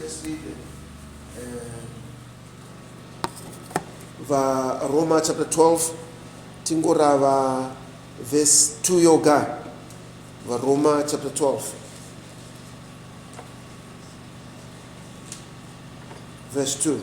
Let's read VaRoma chapter 12 tingorava verse 2 yoga. VaRoma chapter 12 verse 2.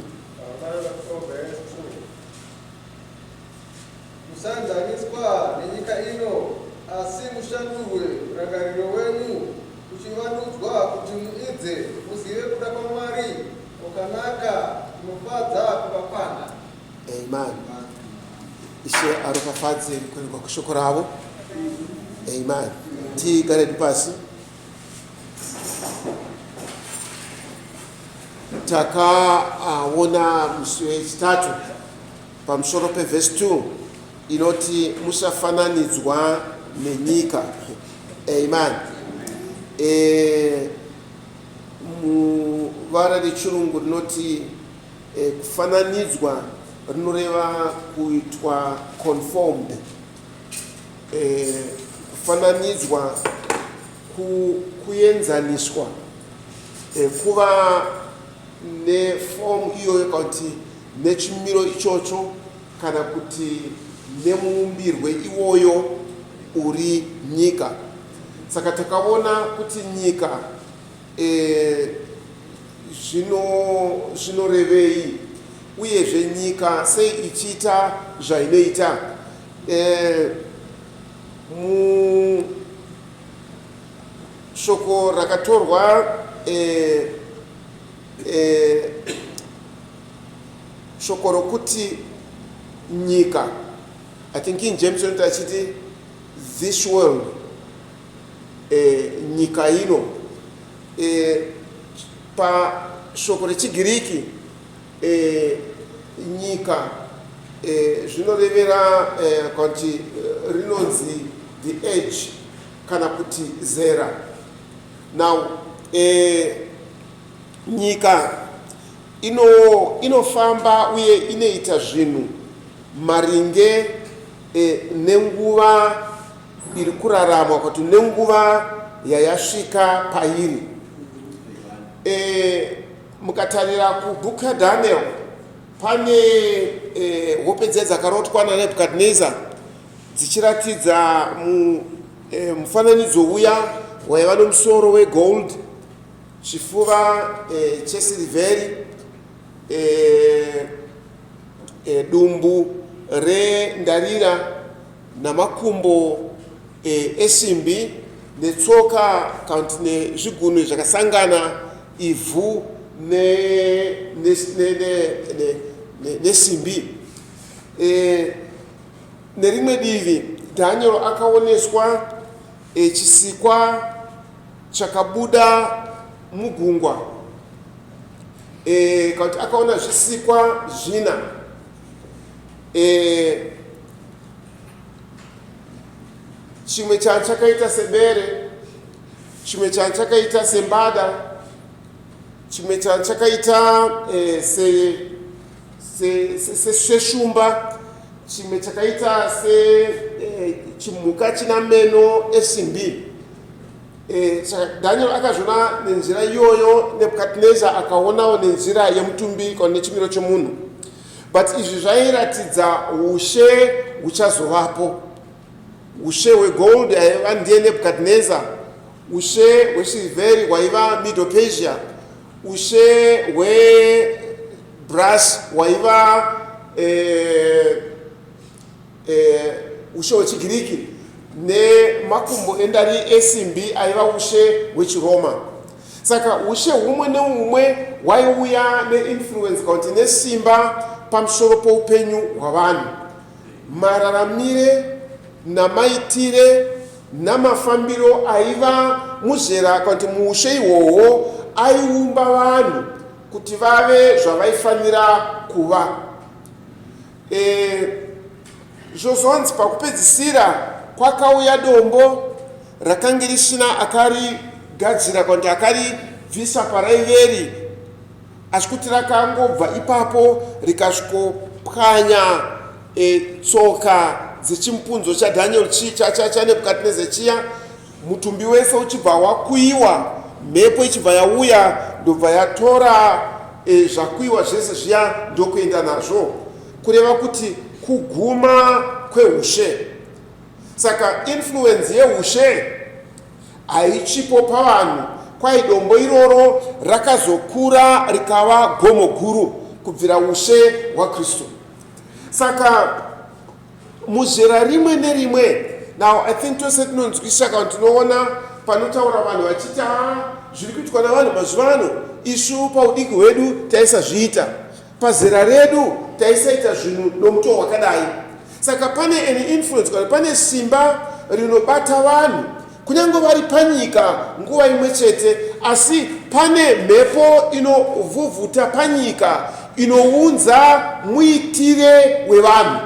Musanzaniswa nenyika ino, asi mushandurwe murangariro wenyu uchivandudzwa kuti muidze muzive kuda kwaMwari kwakanaka, kunofadza, kwakakwana. Amen. Ishe aropafadze kuverengwa kweshoko ravo. Amen. Tigare pasi. Takaona musi wechitatu pamusoro pevhesi 2 inoti musafananidzwa nenyika. Amen. E, muvara rechirungu rinoti e, kufananidzwa rinoreva kuitwa conformed. E, kufananidzwa ku, kuenzaniswa e, kuva nefomu iyoyo kana kuti nechimiro ichocho kana kuti nemuumbirwe iwoyo uri nyika. Saka takaona kuti nyika e, zvinorevei uyezve nyika sei ichiita zvainoita. E, mu shoko rakatorwa e, e, shoko rokuti nyika, I think King James inoita achiti this world, e, nyika ino. E, pashoko rechiGiriki e, nyika e, zvinorevera e, kuti rinonzi the age kana kuti zera. Now e, nyika ino inofamba uye inoita zvinhu maringe e, nenguva iri kuraramwa kuti nenguva yayasvika pairi. E, mukatarira kubhuku yaDaniel pane e, hope dziya dzakarotwa naNebhukadhineza dzichiratidza mu, e, mufananidzo uya waiva nomusoro wegold, chifuva e, chesirivheri, e, e, dumbu rendarira namakumbo e, esimbi netsoka kana kuti nezvigunwe zvakasangana ivhu nesimbi. Ne, ne, ne, ne, e, nerimwe divi Daniel akaoneswa e, chisikwa chakabuda mugungwa e, kana kuti akaona zvisikwa zvina e, chimwe chakaita sebere, chimwe chakaita sembada, chimwe chakaita e, seshumba, chimwe chakaita se e, chimhuka china meno esimbi. E, saka Daniel akazviona nenzira iyoyo, Nebukadnezar akaonawo nenzira yemutumbi kana nechimiro chemunhu. But izvi zvairatidza ushe huchazovapo. Ushe hwegold aiva ndiye Nebukadnezar, ushe hwesirivheri hwaiva Medo Persia, ushe hwebrass hwaiva eh, eh, ushe hwechiGiriki, nemakumbo endari esimbi aiva ushe hwechiRoma. Saka ushe humwe neumwe hwaiuya neinfluence kana kuti nesimba pamusoro poupenyu hwavanhu, mararamire namaitire namafambiro aiva muzera kana kuti muushe ihwohwo aiumba vanhu kuti vave zvavaifanira kuva. E, zvozonzi pakupedzisira kwakauya dombo rakange risina akarigadzira kana kuti akaribvisa paraiveri, asi kuti rakangobva ipapo rikasvikopwanya e, tsoka dzechimupunzo chaDaniel chaNebukadnezar chiya, mutumbi wese uchibva wakuyiwa, mhepo ichibva yauya ndobva yatora e, zvakuiwa zvese zviya ndokuenda nazvo kureva kuti kuguma kweushe. Saka influence yeushe haichipo pavanhu kwai dombo iroro rakazokura rikava gomo guru kubvira ushe hwaKristu. Saka muzera rimwe nerimwe now I think tose tinonzwisisa kana tinoona panotaura vanhu vachiti ha zviri kuitwa navanhu mazuva ano isu paudiki hwedu taisazviita pazera redu taisaita zvinhu nomutoo wakadai. Saka pane an influence kana pane simba rinobata vanhu kunyange vari panyika nguva imwe chete, asi pane mhepo inovhuvhuta panyika inounza muitire wevanhu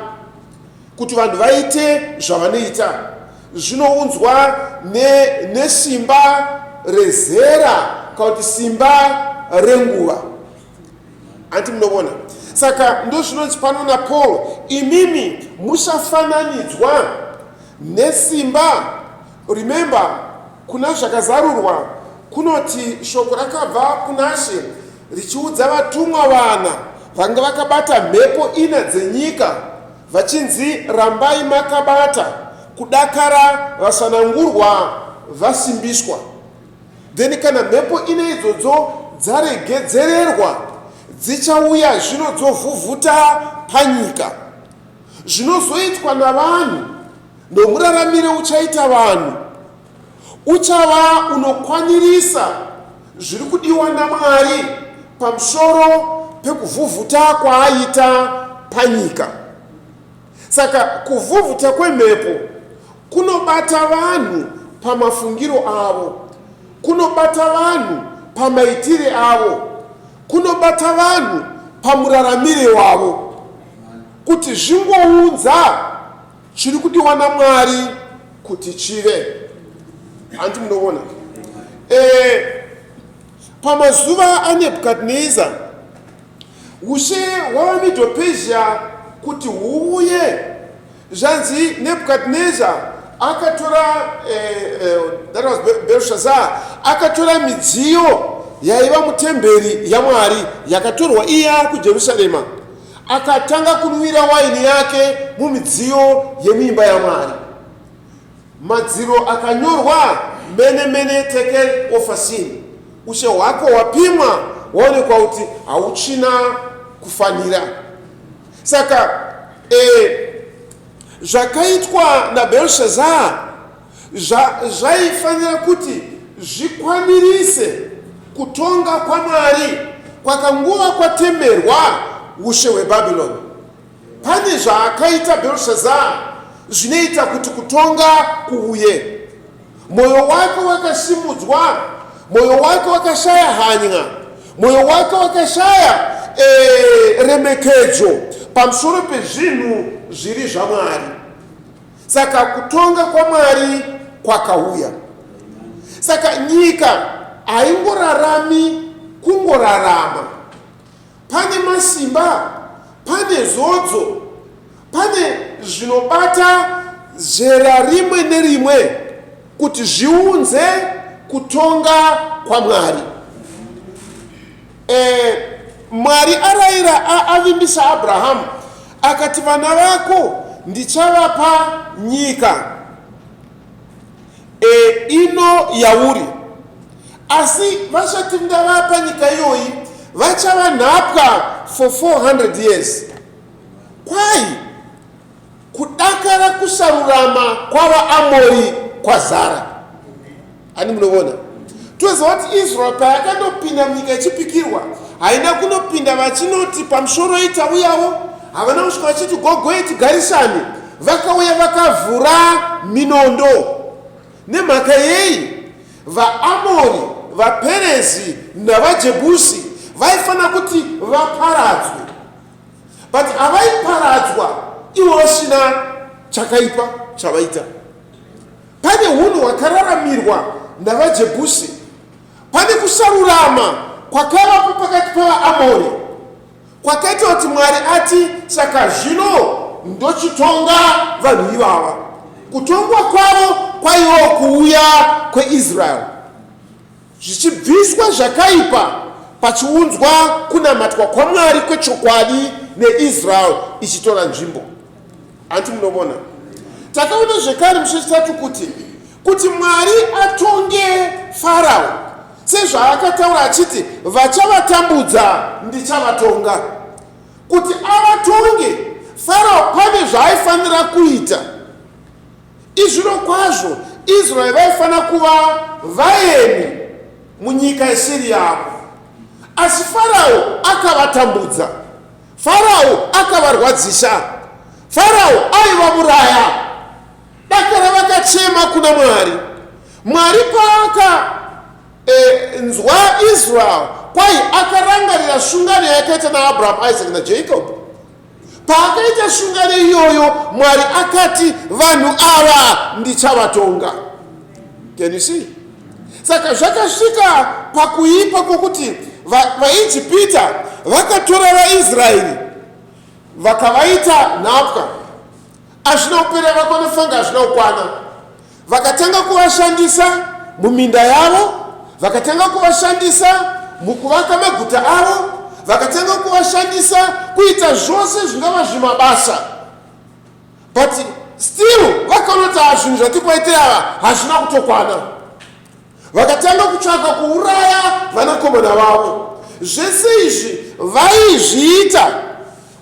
kuti vanhu vaite zvavanoita. Zvinounzwa nesimba rezera kana kuti simba renguva. Hanti munovona? Saka ndozvinonzi pano naPaul, imimi musafananidzwa nesimba. Remember, kuna Zvakazarurwa kunoti shoko rakabva kunaShe richiudza vatumwa vana vanga vakabata mhepo ina dzenyika vachinzi rambai makabata kudakara vasanangurwa vasimbiswa. Then kana mhepo ine idzodzo dzaregedzererwa dzichauya zvino dzovhuvhuta panyika. Zvinozoitwa navanhu nomuraramire uchaita vanhu uchava unokwanirisa zviri kudiwa naMwari pamusoro pekuvhuvhuta kwaaita panyika. Saka kuvhuvhuta kwemhepo kunobata vanhu pamafungiro avo, kunobata vanhu pamaitire avo, kunobata vanhu pamuraramire wavo, kuti zvingounza chiri kudiwa naMwari kuti chive. Hanti munoona? E, pamazuva aNebhukadhineza Ushe hwavaMedo-Persia kuti huuye, zvanzi Nebhukadhineza akatora eh, eh, that was Belshazzar, akatora midziyo yaiva mutemberi yaMwari yakatorwa iya kuJerusarema, akatanga kunwira waini yake mumidziyo yemuimba yaMwari. Madziro akanyorwa mene mene tekel ofasin, ushe hwako hwapimwa hwaonekwa kuti hauchina kufanira. Saka e, zvakaitwa naBelshazar zvaifanira kuti zvikwanirise kutonga kwaMwari kwakanguva kwatemerwa ushe hweBabylon. Pane zvaakaita Bhelshazari zvinoita kuti kutonga kuuye. Mwoyo wake wakasimudzwa, mwoyo wake wakashaya hanya, mwoyo wake wakashaya e, remekedzo pamusoro pezvinhu zviri zvaMwari. Saka kutonga kwaMwari kwakauya. Saka nyika haingorarami kungorarama. Pane masimba, pane zodzo, pane zvinobata zera rimwe nerimwe kuti zviunze kutonga kwaMwari. E, Mwari arayira avimbisa Abrahamu akati vana vako ndichavapa nyika e, ino yauri Asi vasati ndavapa nyika iyoyi vachava nhapwa for 400 years. Kwai kudakara kusarurama kwavaAmori kwazara. Ani munovona? Toziva kuti Israel payakandopinda munyika yechipikirwa haina kunopinda vachinoti pamusoro tauyawo, havana kusvika vachiti gogoi tigarisane. Vakauya vakavhura minondo. Nemhaka yei vaAmori, vaPerezi navaJebhusi vaifanira kuti vaparadzwe? But havaiparadzwa ivo vasina chakaipa chavaita. Pane hunhu hwakararamirwa navaJebhusi, pane kusarurama kwakavapo pakati pavaAmori kwakaita kuti Mwari ati, saka zvino ndochitonga vanhu ivava. Kutongwa kwavo kwaivawo kuuya kweIsrael, zvichibviswa zvakaipa pachiunzwa kunamatwa kwaMwari kwechokwadi neIsrael ichitora nzvimbo. Hanti munovona? Takaona zvekare musi wechitatu kuti kuti Mwari atonge Farao sezvaakataura achiti vachavatambudza ndichavatonga. Kuti avatonge Farao pane zvaaifanira kuita. Izvirokwazvo Israel vaifanira kuva vaeni munyika isiri yavo. Asi Farao akavatambudza. Farao akavarwadzisa. Farao aivavuraya. Dakara vakachema kuna Mwari. Mwari paaka e, nzwa Israel kwai akarangarira sungano yakaita naAbraham, Isaac naJacob. Paakaita sungano iyoyo, Mwari akati vanhu ava ndichavatonga. Can you see? Saka zvakasvika pakuipa kwokuti vaIjipita va vakatora vaIsraeri vakavaita nhapwa. Hazvina kupera vakanofanga hazvina kukwana. Vakatanga kuvashandisa muminda yavo, vakatanga kuvashandisa mukuvaka maguta avo, vakatanga kuvashandisa kuita zvose zvingava zvimabasa. But still vakaona kuti zvinhu zvatikuvaitira ava hazvina kutokwana. Vakatanga kutsvaka kuuraya vanakomana vavo. Zvese izvi vaizviita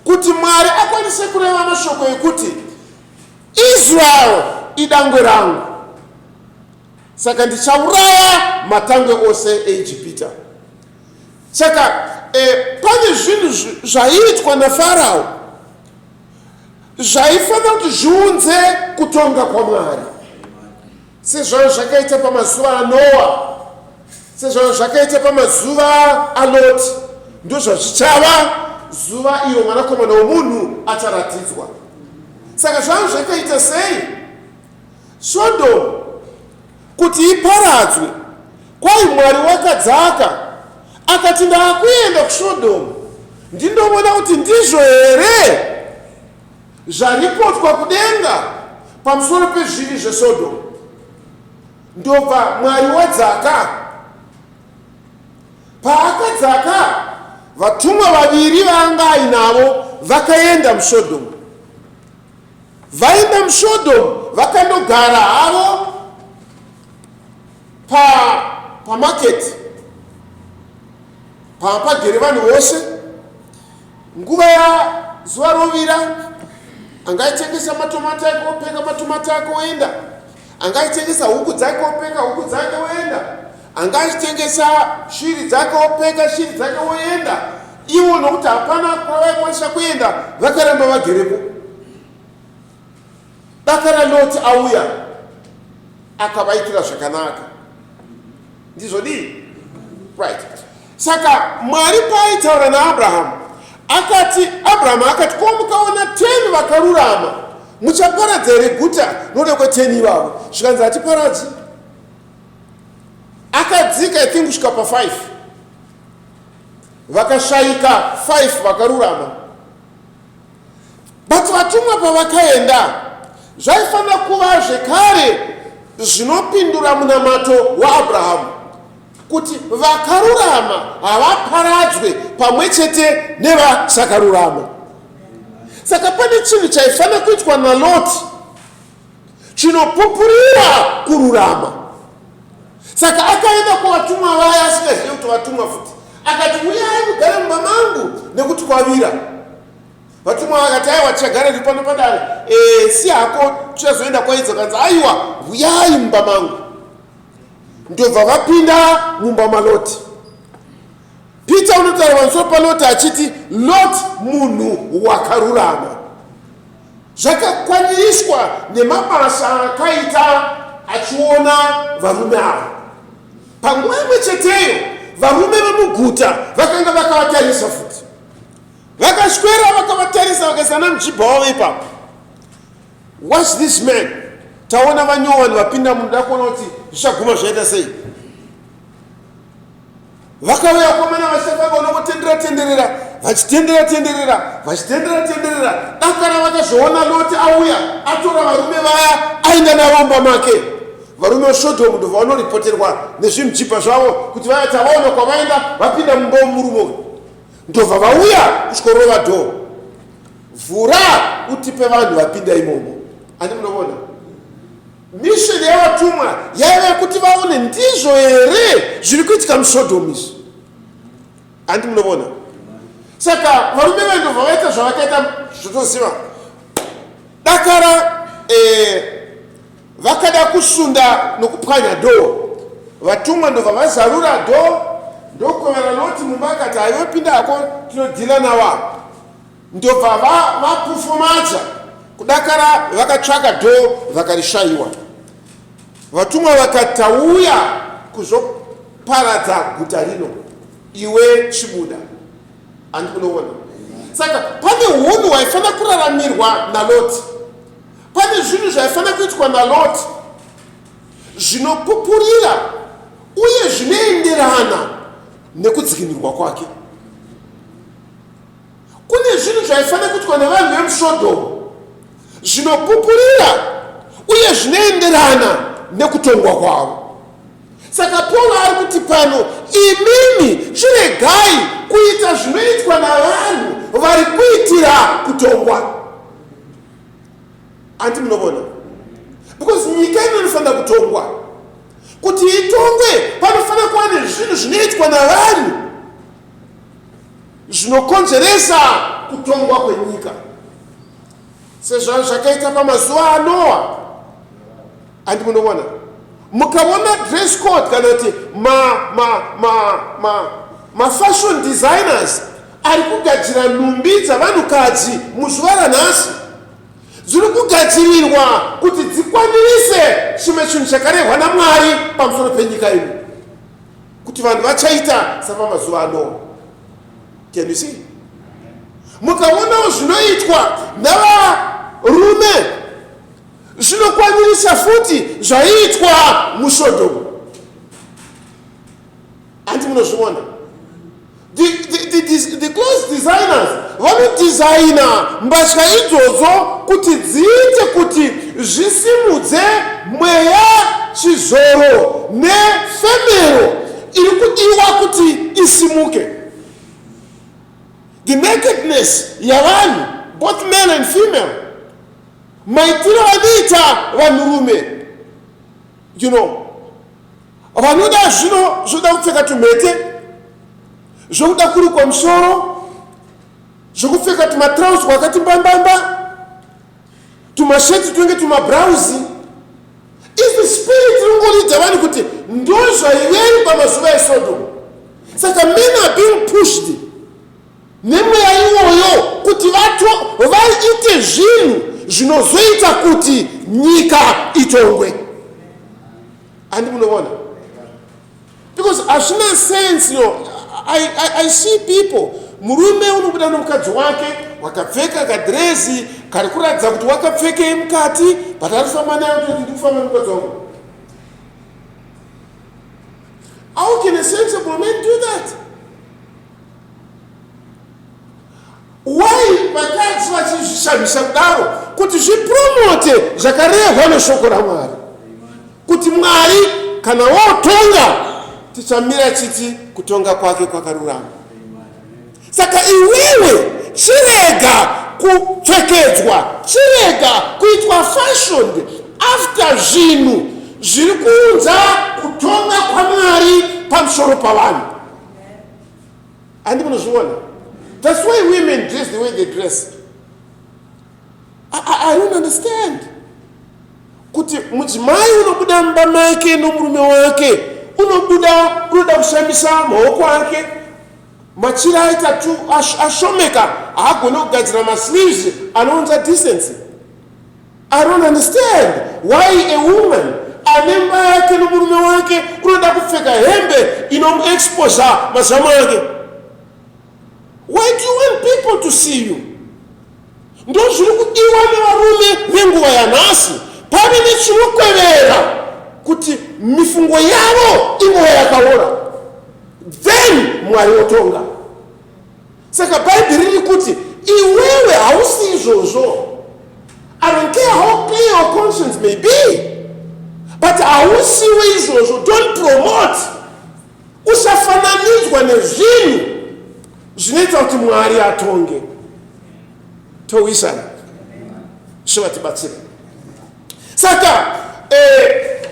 kuti Mwari akwanise kureva mashoko ekuti Israel idangwe rangu, saka ndichauraya matangwe ose eIjipita. Saka e, pane zvinhu zvaiitwa naFarao zvaifanira kuti zviunze kutonga kwaMwari, sezvazvo zvakaita pamazuva aNoa, sezvazvo zvakaita pamazuva aLoti, ndozvazvichava zuva iro Mwanakomana womunhu acharatidzwa. Saka zvanga zvakaita sei Sodhomu kuti iparadzwe? Kwai Mwari wakadzaka akati ndaakuenda kuSodhomu ndindoona kuti ndizvo here zvaripotwa kudenga pamusoro pezvivi zveSodhomu. Ndobva Mwari wadzaka. Paakadzaka, vatumwa vaviri vaanga ainavo vakaenda muSodhomu. Vaenda muSodhomu vakandogara havo pa pamaketi pagere vanhu vose. Nguva yazuva rovira, angaitengesa matomati ake opeka matomati ake oenda. Anga achitengesa huku dzake opeka huku dzake oenda. Anga achitengesa shiri dzake opeka shiri dzake oenda. Ivo nokuti hapana kwavaikwanisa kuenda vakaramba vagerepo. Dakara Loti auya akavaitira zvakanaka. Ndizvo dii? Right. Saka Mwari paaitaura naAbrahamu akati, Abrahamu akati, ko mukaona 10 vakarurama muchaparadza here guta nokuda kwe10 ivavo? Zvikanzi hatiparadzi. Akadzika I think kusvika pa5 vakashayika 5 vakarurama. But vatumwa pavakaenda zvaifanira kuva zvekare zvinopindura munamato waAbrahamu kuti vakarurama havaparadzwe pamwe chete nevasakarurama. Saka pane chinhu chaifanira kuitwa naLoti chinopupurira kururama. Saka akaenda kuvatumwa vaya asingazive kuti vatumwa futi, akati uyai mugare mumba mangu nekuti kwavira. Vatumwa vakati aiwa tichagara tiri pano padare e, si hako tichazoenda kwaidza. Kanzi aiwa uyai mumba mangu. Ndobva vapinda mumba maLoti. Peter unotaura pamusoro paLoti achiti Lot munhu wakarurama. Zvakakwaniriswa nemabasa aakaita achiona varume ava. Panguva imwe cheteyo varume vemuguta vakanga vakavatarisa futi. Vakaswera vakavatarisa vakaisa namujibha wavo ipapo. Watch this man. Taona vanyowani vapinda munoda kuona kuti zvichaguma zvaita sei. Vakauya vakomana vachitafamba unongotendera tenderera vachitendera tenderera vachitendera tenderera dakara vakazoona Loti auya atora varume vaya aenda navo mumba make. Varume veSodhomu ndobva vanoripoterwa nezvimujibha zvavo kuti vaya tavaona kwavaenda vapinda mumba womurume uyu. Ndobva vauya kusvikorova dhoo. Vhura utipe vanhu vapinda imomo. Ani munovona? Mission yavatumwa yaiva yekuti vaone ndizvo here zviri kuitika muSodhomu izvi. Handi munovona? Saka varume vaindobva vaita zvavakaita zvotoziva. Dakara eh, vakada kusunda nokupwanya dhoo. Vatumwa ndobva vazarura dhoo ndokwevera Loti mumba akati haiwe pinda hako tinodhila nawa. Ndobva vapufumadza kudakara vakatsvaka dhoo vakarishaiwa. Vatumwa vakati tauya kuzoparadza guta rino iwe chibuda. Handi munoona? Saka pane hunhu hwaifanira kuraramirwa naLoti. Pane zvinhu zvaifanira kuitwa naLoti zvinopupurira uye zvinoenderana nekudzikinurwa kwake. Kune zvinhu zvaifanira kuitwa nevanhu vemuSodhomu zvinopupurira uye zvinoenderana nekutongwa kwavo. Saka Pauro ari kuti pano, imimi chiregai kuita zvinoitwa navanhu vari kuitira kutongwa. Anti munovona? Because nyika ino inofanira kutongwa. Kuti itongwe panofanira kuva nezvinhu zvinoitwa navanhu zvinokonzeresa kutongwa kwenyika sezvazvakaita pamazuva aNoa. Andi munoona, mukaona dress code kana kuti mafashion designers ari kugadzira nhumbi dzavanhukadzi muzuva ranhasi dziri kugadzirirwa kuti dzikwanirise chimwe chinhu chakarehwa naMwari pamusoro penyika ino, kuti vanhu vachaita sapamazuva aNoa. Can you see? Mukaonawo zvinoitwa navarume zvinokwanirisa futi zvaiitwa muSodhomu. Hanti munozviona? The clothes designers vanodhizaina mbatya idzodzo kuti dziite kuti zvisimudze mweya, chizoro nefemero iri kudiwa kuti isimuke. The nakedness yavanhu, both male and female, maitiro anoita vanhurume, you know, vanoda zvino zvoda kupfeka tumhete, zvokuda kurukwa musoro, zvokupfeka tumatrausi kwakati mbambamba, tumasheti tunenge tumabrauzi. Is the spirit ringoridza vanhu kuti ndozvaiveri pamazuva eSodom. Saka men are being pushed nemweya iwoyo kuti vaite zvinhu zvinozoita kuti nyika itongwe. Handi munoona? Because hazvina sense. You know, I see people, murume unobuda nomukadzi wake wakapfeka kadhirezi kari kuratidza kuti wakapfekei mukati, but ari kufamba naye kuti ndiri kufamba nomukadzi wangu. How can a sensible man do that? Why vakadzi vachizvishamisa kudaro? Kuti zvipromote zvakarehwa neshoko raMwari, kuti Mwari kana wotonga tichamira chiti kutonga kwake kwakarurama. Saka iwewe chirega kupfekedzwa, chirega kuitwa fashioned after zvinhu zviri kuunza kutonga kwaMwari pamusoro pavanhu. Handi munozviona? That's why women dress the way they dress. I don't understand kuti mudzimai unobuda mumba make nomurume wake, unobuda unoda kushandisa maoko ake, machira aita tu ashomeka, haagone kugadzira masleeves anounza decency. I don't understand why a woman ane mba yake nomurume wake unoda kupfeka hembe inomuexposa mazamu ake. Why do you want people to see you? Ndozviri kudiwa nevarume venguva yanhasi. Pave nechinokwevera kuti mifungo yavo ingova yakaora, then Mwari otonga. Saka Bhaibheri riri kuti iwewe hausi izvozvo. I don't care how clear your conscience may be, but But hausiwe izvozvo, don't promote. Usafananidzwa nezvinhu zvinoita kuti Mwari atonge. Towisana. Ishe vatibatsire. Saka eh,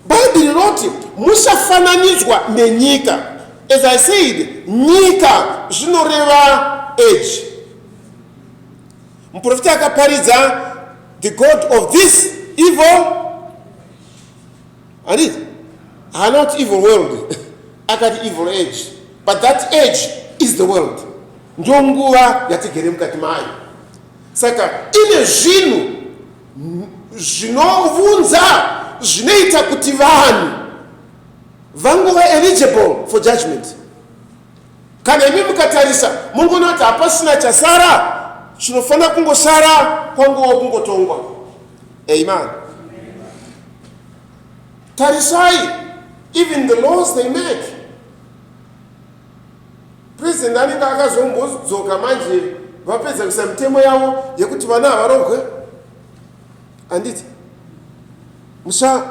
Bhaibheri rinoti musafananidzwa nenyika. As I said, nyika zvinoreva age. Muprofita akaparidza the god of this evil handiti haana kuti evil world akati evil age but that age is the world ndo nguva yatigere mukati mayo saka ine zvinhu zvinovunza zvinoita kuti vanhu vangova eligible for judgment Kana imi mukatarisa mungoona kuti hapasina chasara chinofanira kungosara kwangova kungotongwa. Amen. Tarisai even the laws they make. President anenge akazombodzoka manje vapedza kuisa mitemo yavo yekuti vana havarohwe. Handiti? Musa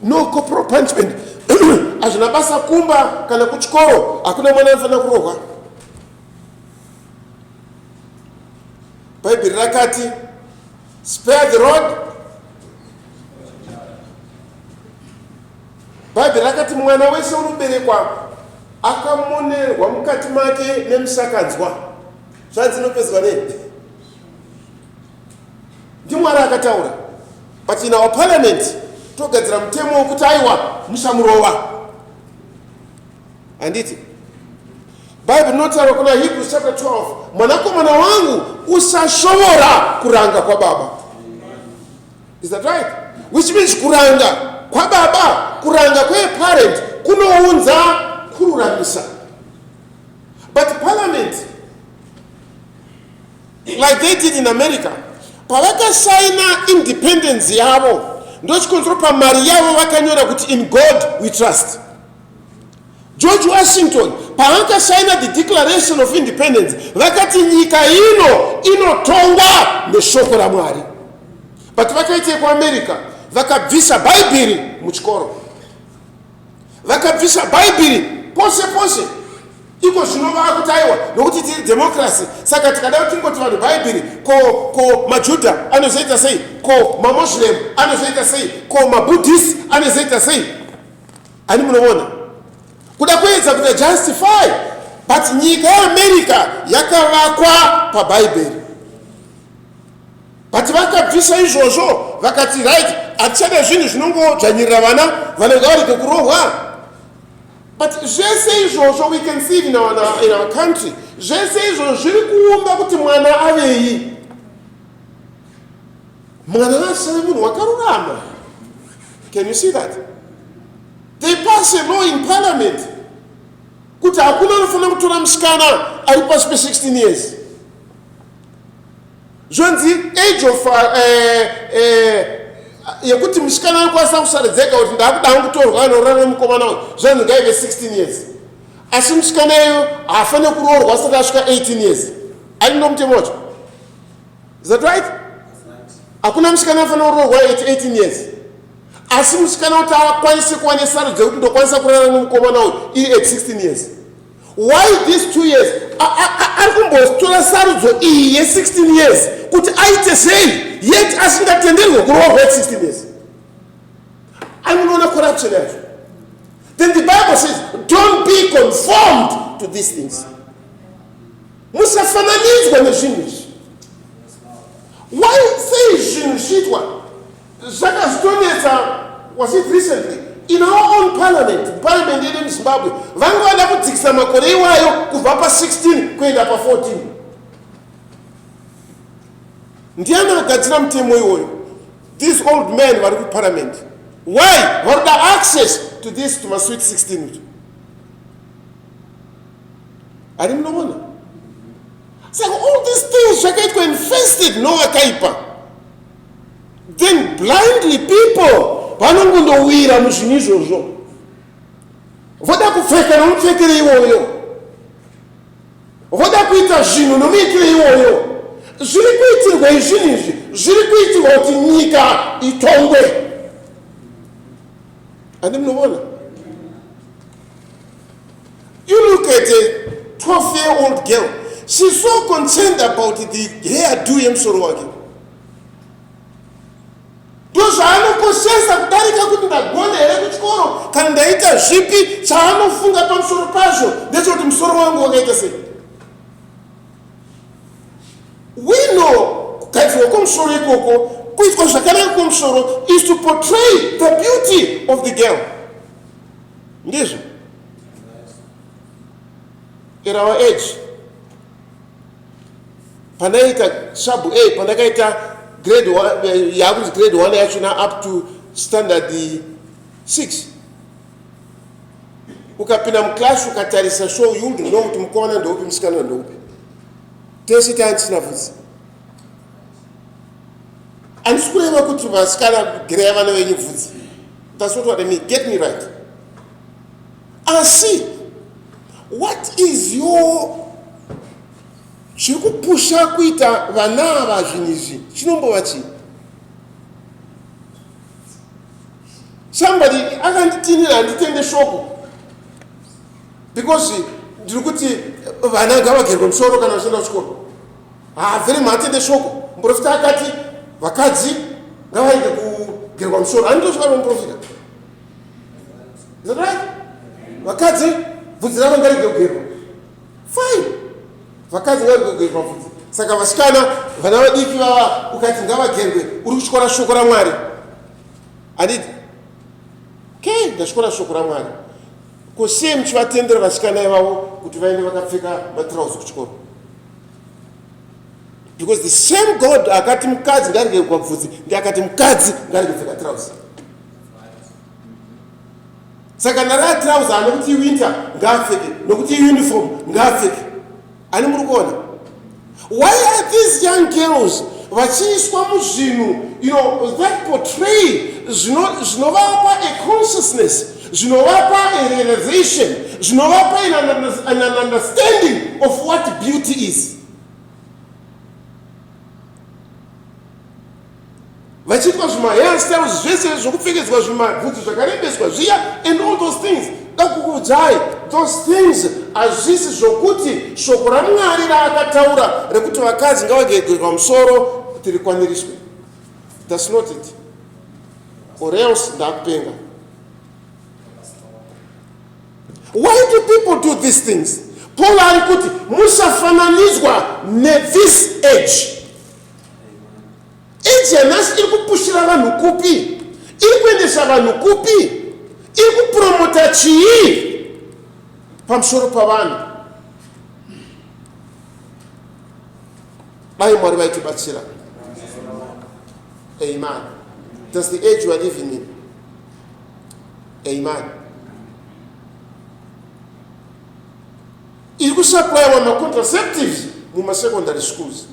no corporal punishment hazvina basa kumba kana kuchikoro hakuna mwana anofanira kurohwa. Bhaibheri rakati spare the rod. Bhaibheri rakati mwana wese unoberekwa akamonerwa mukati make nemusakanzwa. Zvanzi inopedzwa nei? NdiMwari akataura. But in our parliament togadzira mutemo wekuti aiwa musamurova. Handiti? Bible rinotaura kuna Hebrews chapter 12, mwanakomana wangu usashobora kuranga kwababa. Is that right? Which means kuranga kwababa, kuranga kweparent kunounza kururamisa. But parliament like they did in America pavakasaina independence yavo ndochikonzero pamari yavo vakanyora kuti in God we trust. George Washington paakasaina the Declaration of Independence vakati nyika ino inotongwa neshoko raMwari. But vakaitei kuAmerica? Vakabvisa Bhaibheri muchikoro. Vakabvisa Bhaibheri pose pose. Iko zvino vakuti aiwa nokuti tiri democracy saka tikada kuti tingoti vanhu Bhaibheri ko ko maJudha anozoita sei ko maMoslem anozoita sei ko maBuddhist anozoita sei ani munoona kuda kuedza kuita justify but nyika yeAmerica yakavakwa paBhaibheri. But vakabvisa izvozvo vakati right hatichada zvinhu zvinongodzvanyirira vana vana ngavarege kurohwa. But zvese izvozvo we can see in our, in our country zvese izvozvo zviri kuumba kuti mwana avei mwana asave munhu wakarurama. Can you see that? They pass a law in parliament kuti hakuna anofanira kutora musikana ari pasi pe 16 years. Zvonzi age of yekuti musikana anokwanisa kusaredzeka kuti ndakuda hangu kutorwa anorara nemukomana uyu zvanzi ngaive 16 years asi musikana iyoyo haafanire kuroorwa asati asvika 18 years ari ndo mutemo wacho. Is that right? Hakuna musikana anofanira kuroorwa at 18 years asi musikana kuti akwanise kuva nesarudzo yekuti ndokwanisa kurara nemukomana uyu iri at 16 years. Why these 2 years? Ari kumbotora sarudzo iyi ye16 years kuti aite sei yet asingatenderwe kuroorwa at 16 years. Ari munoona corruption yacho. Then the Bible says don't be conformed to these things. Musafananidzwa nezvinhu izvi. Why sei zvinhu zvichiitwa Zvakazotonetsa was it recently in our own parliament, parliament yedu yemuZimbabwe vanga vada kudzikisa makore iwayo kubva pa16 kuenda pa14. Ndiani akagadzira mutemo iwoyo? These old men vari kuparliament. Why? Vari kuda access to this to masweet 16 ucho. Ari munoona? Saka all these things zvakaitwa infested novakaipa. Then blindly people vanongondowira muzvinhu izvozvo voda kupfeka nomupfekero iwoyo voda kuita zvinhu nomuitiro iwoyo. Zviri kuitirwa izvinhu izvi zviri kuitirwa kuti nyika itongwe. Handi munoona? You look at a 12 year old girl, she's so concerned about the hairdo yemusoro wake. Ndozvaanokoshesa kudarika kuti ndagona here kuchikoro kana ndaita zvipi. Chaanofunga pamusoro pazvo ndechekuti musoro wangu wakaita sei. We know kugadzirwa kwomusoro ikoko, kuitwa zvakanaka kwomusoro is to portray the beauty of the girl. Ndizvo. At our age, pandaiita sub A, pandakaita grade one, yakunzi grade 1 yachona up to standard 6, ukapinda muclass ukatarisa show, you would know kuti mukomana ndeupi, musikana ndeupi. Tese taandisina bvudzi. Handisi kureva kuti vasikana gerai vana venyu bvudzi, that's not what I mean, get me right. Asi what is your chiri kupusha kuita vana ava zvinhu izvi chinombova chii? Somebody akanditinira, handitende shoko because ndiri kuti vana ngavagerwe musoro kana vachienda kuchikoro. Haavheri maatende shoko. Muprofita akati vakadzi ngavaende kugerwa musoro. Handitosvika nomuprofita. Is that right? Vakadzi bvudzi ravo ngarege kugerwa. Fine. Vakadzi ngavarege kugerwa bvudzi. Saka vasikana vana vadiki vava ukati ngavagerwe uri kutyora shoko raMwari. Handiti? Okay, ndatyora shoko raMwari. Ko sei muchivatendera vasikana ivavo kuti vaende vakapfeka matirauzi kuchikoro? Because the same God akati mukadzi ngarege kugwa bvudzi ndiye akati mukadzi ngarege kupfeka tirauzi. Saka naraa tirauzi anokuti iwinter ngaapfeke, nokuti iuniform ngaapfeke. Ani muri kuona? Why are these young girls vachiiswa muzvinhu that portray zvinovapa a consciousness, zvinovapa a realization, zvinovapa an understanding of what beauty is? Vachiitwa zvimahairstyles zvese zvokupfekedzwa zvimabvudzi zvakarebeswa zviya and all those things. Dakukuudzai, those things hazvisi zvokuti shoko raMwari raakataura rekuti vakadzi ngavagegerwa musoro kuti rikwaniriswe. That's not it, or else ndakupenga. Why do people do these things? Paul ari kuti musafananidzwa nethis age. Age yanhasi iri kupushira vanhu kupi? Iri kuendesa vanhu kupi? Iri kupromota chii pamusoro pavanhu? Dai Mwari vaitibatsira. Amen. That's the age you are living in. Amen. Iri kusupplywa macontraceptives mumasecondary schools.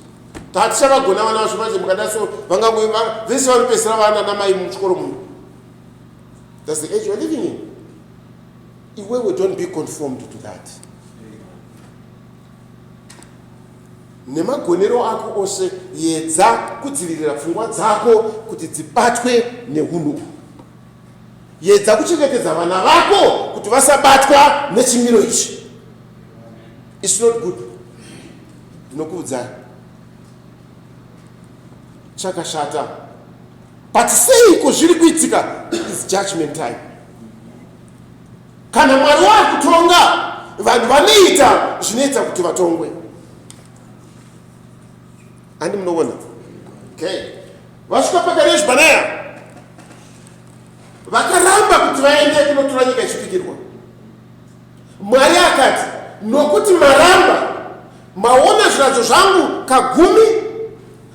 Tatichavagona vana vacho manje mukada so vangango vese vanopedzisira vana namai muchikoro muno. That's the age you are living in. Iwewe don't be conformed to that. Nemagonero ako ose yedza kudzivirira pfungwa dzako kuti dzibatwe nehunhu uhu. Yedza kuchengetedza vana vako kuti vasabatwa nechimiro ichi. It's not good. Ndinokuudzai. Chakashata. But seiko zviri kuitika? It's judgment time. Kana Mwari wakutonga, vanhu vanoita zvinoita kuti vatongwe. Handi munoona? Okay. Vasvika paKadesh Barnea, vakaramba kuti vaende kunotora nyika yechipikirwa. Mwari akati, nokuti maramba, maona zviratidzo zvangu kagumi,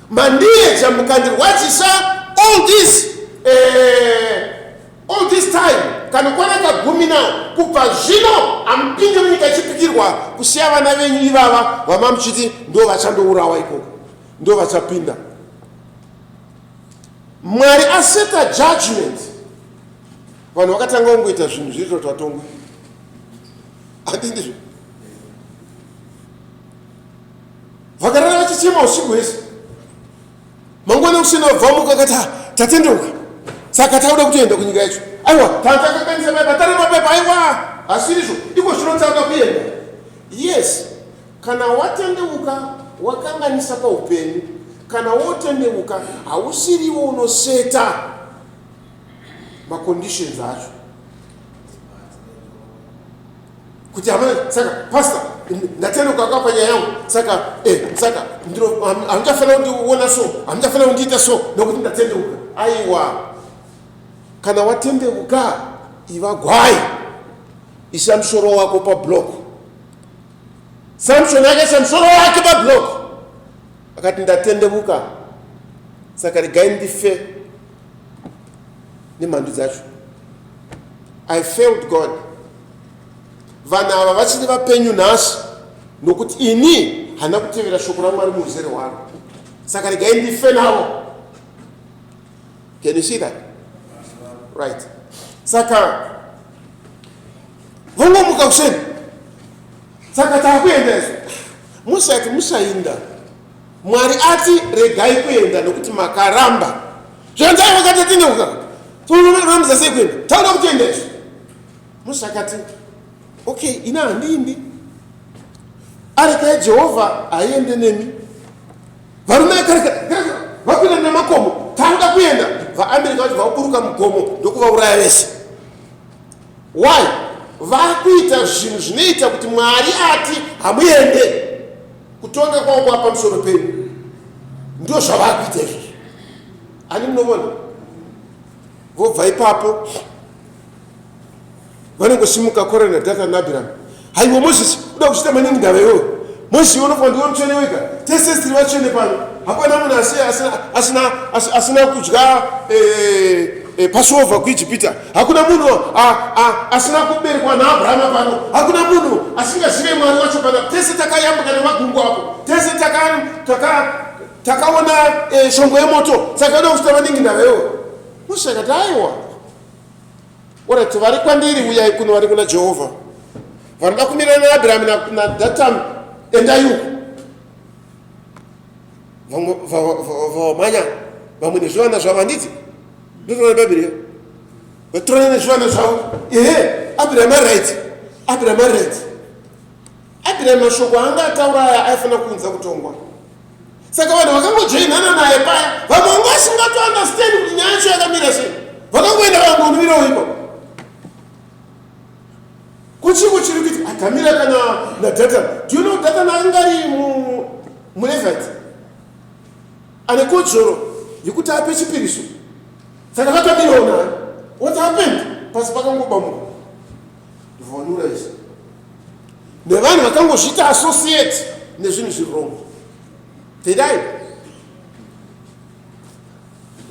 mandiedza mukandirwadzisa all this time, kanokwana kagumi now, kubva zvino hamupinde munyika yechipikirwa, kusiya vana venyu ivava vamamuchiti ndo vachandourawa ikoko, ndo vachapinda. Mwari aseta judgment. Vanhu vakatanga kungoita zvinhu zviri kuti vatongwe. Handi ndizvo? Vakarara vachichema usiku hwese. Mangwana kuseni vabva vamuka vakati, tatendeuka, saka takuda kutoenda kunyika yacho. Aiwa, takakanganisa paipa, tare mapepa, aiwa, hasirizvo. Iko zvino tauda kuenda. Yes, kana watendeuka wakanganisa paupenyu, kana wotendeuka hausiriwo unoseta maconditions acho. Kuti hamana saka pastor ndatendeuka kwa panyaya yangu saka eh saka ndiro hamuchafanira kundiona so, hamuchafanira kundiita so nokuti ndatendeuka. Aiwa. Kana watendeuka iva gwai. Isa musoro wako pablock. Samson akaisa musoro wake pablock. Akati ndatendeuka. Saka regai ndife nemhandu dzacho. I failed God. Vanhu ava vachiri vapenyu nhasi nokuti ini handina kutevera shoko raMwari muuzere hwaro. Saka regai ndife navo. Can you see that? Right. Saka vongomuka kuseni. Saka takuenda izvo. Musati musainda. Mwari ati regai kuenda nokuti makaramba. Zvanzai vakati atendeuka. Torambidza sei kuenda? Taura kutoenda izvo. Musa akati okay, ina handiindi. Areka yaJehovha haiende nemi. Varume vakwira nemakomo tanga kuenda. VaAmerica vacho vaburuka mugomo ndokuvauraya vese. Why? Vakuita zvinhu zvinoita kuti Mwari ati hamuende. Kutonga kwavo kwava pamusoro penyu. Ndo zvavakuita izvozvo. Ani munovona? Vobva ipapo vanongosimuka Kora naDhathani naAbhiramu. Haiwa Mozisi, uda kuchita maningi ndava iwewe. Mozisi iwe unofanira ndiwe mutsvene wega. Tese tiri vatsvene pano. Hapana munhu asi asina asina asina kudya eh, eh, Passover kuIjipita. Hakuna munhu asina kuberekwa naAbrahama pano. Hakuna munhu asingazive Mwari wacho pano. Tese takayambuka nemagungu apo. Tese taka taka takaona eh, shongwe yemoto. Saka uda kuchita maningi ndava iwewe. Mozisi akati aiwa. Alright, vari kwandiri uyai kuno, vari kuna Jehovha. Vanoda kumira naAbhirami naDhatani, endai uko. Vamwe vamhanya, vamwe nezvivana zvavo, handiti? Ndozvona Bhaibheri. Vatorana nezvivana zvavo. Ehe, Abhirami ari right. Abhirami ari right. Abhirami mashoko anga ataura aya aifanira kuunza kutongwa. Saka vanhu vakangojoinana naye paya, vamwe vanga vasingatounderstand kuti nyaya yacho yakamira sei, vakangoenda vakangomirirawo ipapo. Kuchiko chiri kuita akamira kana naDhatani. Do you know Dhatani anga ari muLevite ane kodzero yekuti ape chipiriso, saka vakamirawo naye. What happened? Pasi pakangobamuka ndivonura izvi nevanhu vakangozviita associate nezvinhu zviri wrong. They died.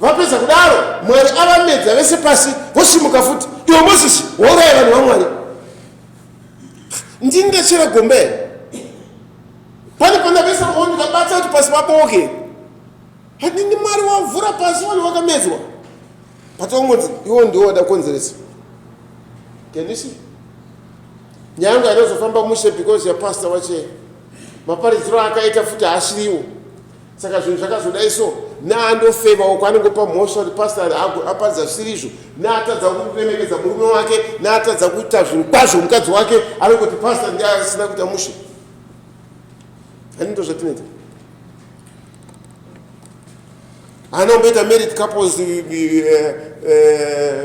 Vapedza kudaro Mwari avamedza vese pasi vosimuka futi. Iwe Moses wauraya vanhu vaMwari. Ndini ndachera gombe here? Pane pandapesa maoko ndikabata kuti pasi paboke. Handini Mwari wavhura pasi vanhu vakamedzwa. Patongonzi iwo ndiwo wada kukonzeresa. Can you see? Nyaya yangu hainozofamba mushe because yapastor wache maparidziro akaita futi haasiriwo. Saka zvinhu zvakazodai so naandofeva uko anongopa mhosva kuti pastor aparidza zvisiri izvo, naatadza kuremekedza murume wake, naatadza kuita zvinhu kwazvo mukadzi wake, anongoti pastor ndiye asina kuita mushe. Hani ndo zvatinoita. Haana kumboita married couples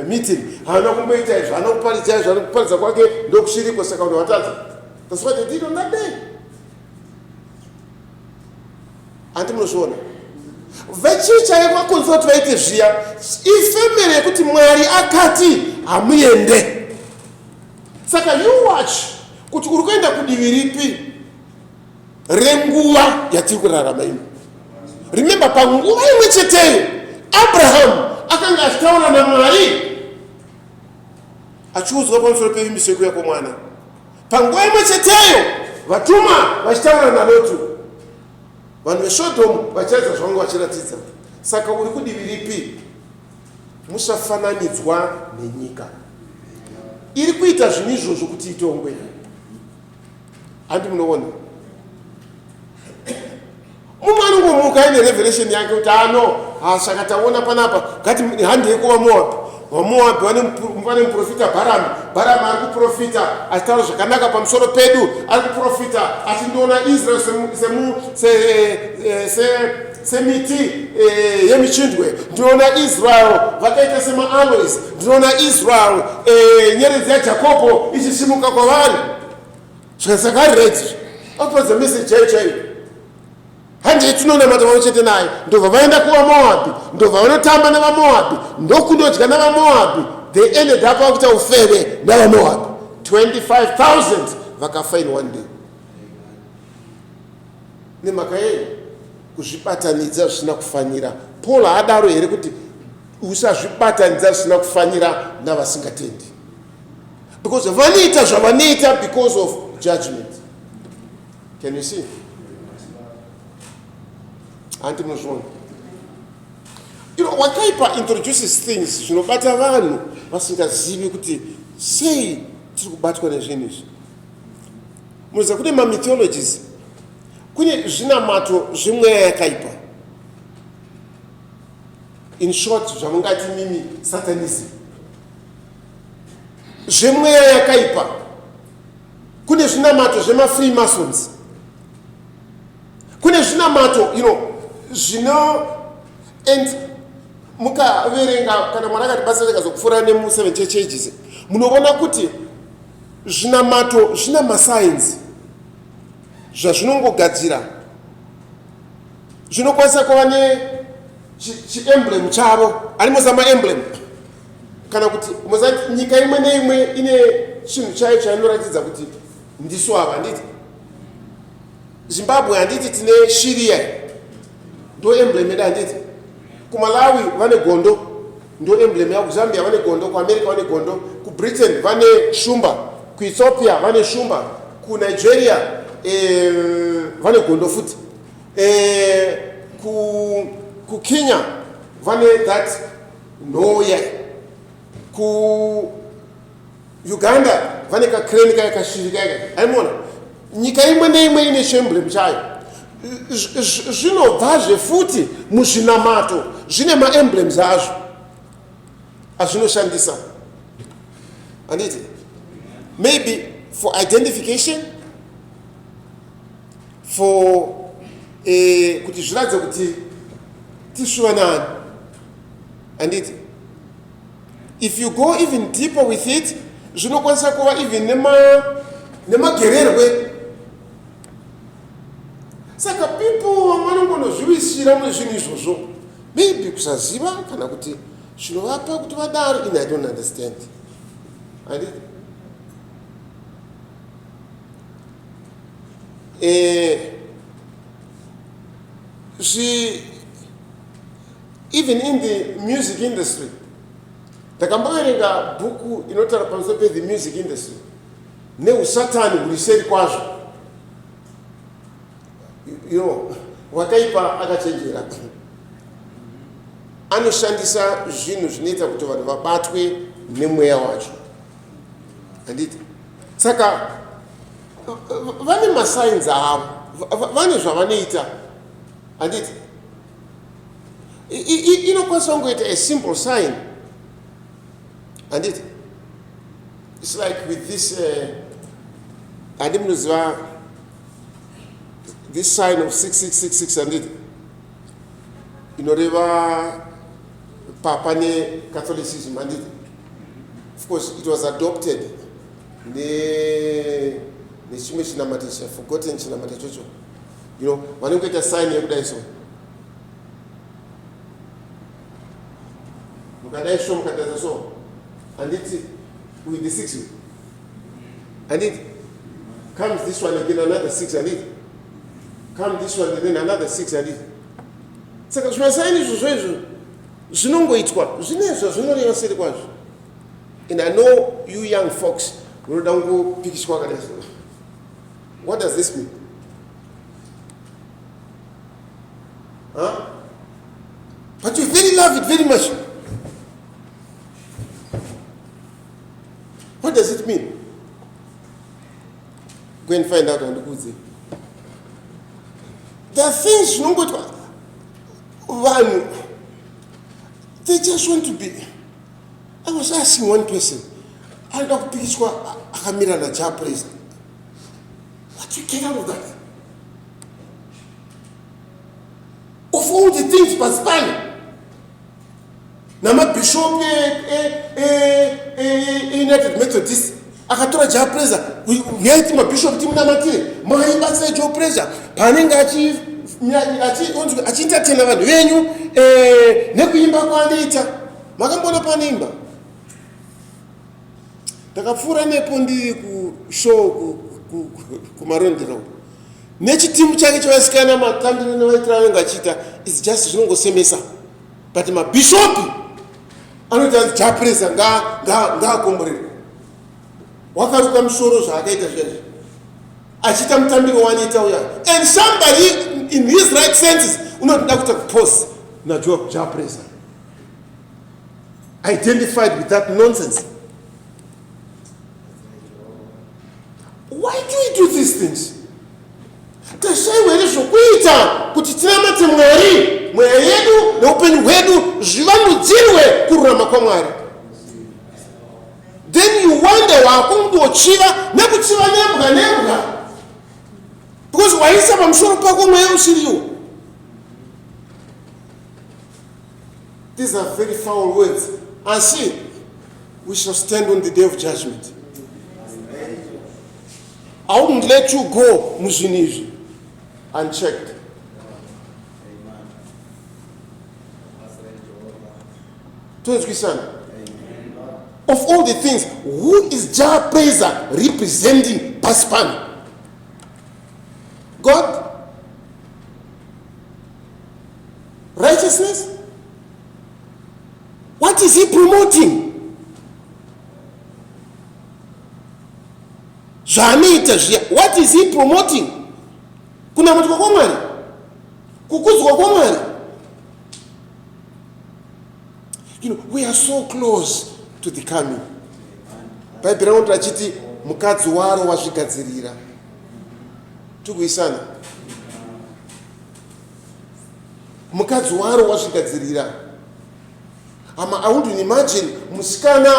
meeting, haana kumboita izvo, haana kuparidza izvo, haana kuparidza kwake ndokusiriko, saka vanhu vatadza. That's what they did on that day. Hanti munozviona? Vechicha yekwakonzera kuti vaite zviya ifemere yekuti Mwari akati hamuende. Saka you watch kuti uri kuenda kudivi ripi renguva yatiri kurarama ino. Remember, panguva imwe cheteyo Abraham akanga achitaura naMwari achiudzwa pamusoro pevimbiso yekuuya kwomwana. Panguva imwe cheteyo vatumwa vachitaura naLotu, vanhu veSodhomu vachiratidza zvavanga vachiratidza. Saka uri kudivi ripi? Musafananidzwa nenyika iri kuita zvinhu izvozvo kuti itongwe. Handi munoona mumwe anongomuka aine revelation yake kuti ano ah, saka taona panapa ngati handei kuva Moab. VaMoabhi vane muprofita Bharami. Bharami ari kuprofita achitaura zvakanaka pamusoro pedu, ari kuprofita achindiona Israel semiti yemichindwe. Ndinoona Israel vakaita semaaloes. Ndinoona Israel nyeredzi yaJakobho ichisimuka kwavari. Zvikasaka ari right. Apadza message chaiyo chaiyo. Handei tinonamata pamwe chete naye. Ndobva vaenda kuvaMoabhi, ndobva vanotamba navaMoabhi, ndokundodya navaMoabhi. They ended up vakuita ufeve navaMoabhi. 25,000 vakafa in one day. Nemhaka yei? Kuzvibatanidza zvisina kufanira. Paul haadaro here kuti usazvibatanidza zvisina kufanira navasingatendi? Because vanoita zvavanoita because of judgment. Can you see? Hanti munozviona? You know, wakaipa introduces things zvinobata vanhu vasingazivi kuti sei tiri kubatwa nezvinhu izvi. Munoziva kune mamythologies, kune zvinamato zvemweya yakaipa. In short, zvamungati mimi satanism. Zvemweya yakaipa. Kune zvinamato zvemafree masons. Kune zvinamato, you know, zvino, and mukaverenga kana Mwari akatibatsira tikazopfuura nemu seven church ages, munoona kuti zvinamato zvina masainzi zvazvinongogadzira zvinokwanisa kuva ne chiemblem chavo ani moziva maemblem kana kuti moziva nyika imwe neimwe ine chinhu chayo chainoratidza kuti ndisu ava handiti Zimbabwe handiti tine shiri iya ndo emblem yedu handiti kuMalawi vane gondo ndo emblem yavo kuZambia vane gondo kuAmerica vane gondo kuBritain vane shumba kuEthiopia vane shumba kuNigeria vane gondo futi kuKenya vane that nhoya ku Uganda vane kakreni kaya kashiri kaya aimona nyika imwe neimwe ine chiemblem chayo. Zvinobvazve futi muzvinamato zvine maemblems azvo azvinoshandisa handiti maybe for identification for kuti zviratidze kuti tishuva nani handiti. If you go even deeper with it, zvinokwanisa kuva even nemagererwe. Saka people vamwe vanongonozviwisira mune zvinhu izvozvo, maybe kusaziva kana kuti zvinovapa kuti vadaro. In I don't understand. Handiti? Even in the music industry, ndakamboverenga bhuku inotaura pamusoro pe the music industry neusatani huri seri kwazvo. You know, wakaipa akachenjera anoshandisa zvinhu zvinoita kuti vanhu vabatwe nemweya wacho handiti. Saka vane masainzi avo, vane zvavanoita handiti. Inokwanisa kungoita a simple sign handiti. It's like with this handi munoziva this sign of 6666 handiti, inoreva papa neCatholicism handiti. Of course it was adopted nechimwe chinamato forgotten chinamato chocho, you know, vanongoita sign yekudai so mukadai so mukataza so handiti, with the 6 handiti, comes this one again, another 6 handiti, come this one and then another 6 handiti. Saka zvimasaini izvozvo izvo zvinongoitwa zvine zvazvinoreva seri kwazvo. And I know you young folks munoda kungopikiswa kadai so. What does this mean? Huh? But you very love it very much. What does it mean? Go and find out handikudze. There are things zvinongoitwa vanhu, they just want to be. I was asking one person, anoda kupikiswa akamira naJah Prayzah. What you get out of that? Of all the things pasi pano, namabhishopi eUnited Methodist akatora Jah Prayzah, uyai timabhishopi timunamatire, Mwari batsirai Jah Prayzah paanenge achientertaina vanhu venyu nekuimba kwaanoita. Makamboona paanoimba? Ndakapfuura nepo ndiri kushow kuMarondera uko nechitimu chake chevasikana, matambiro nevaitira vanenge vachiita is just zvinongosemesa, but mabhishopi anoti anzi Jah Prayzah ngaakomborerwe, wakaruka musoro zvaakaita zviya achiita mutambiro waanoita uya, and somebody in his right senses unotoda kuita kupose naJah Prayzah, identified with that nonsense. Why do we do these things? Tashayiwa here zvokuita kuti tinamate Mwari? Mweya yedu neupenyu hwedu zvivandudzirwe kururama kwaMwari. Then you wonder wakungochiva nekuchiva nembwa nembwa, because waisa pamusoro pako mweya usiriwo. These are very foul words, asi we shall stand on the day of judgment. I wouldn't let you go muzvinhu izvi unchecked. Tonzwisana? Of all the things, who is Jah Prayzah representing pasi pano? God? Righteousness? What is he promoting? Zvaanoita zviya, what is he promoting? Kunamatwa kwaMwari, kukudzwa kwaMwari? We are so close to the coming. Bhaibheri ranoti achiti mukadzi waro wazvigadzirira. Tikuisana? Mukadzi waro wazvigadzirira. Ama, I wouldn't imagine musikana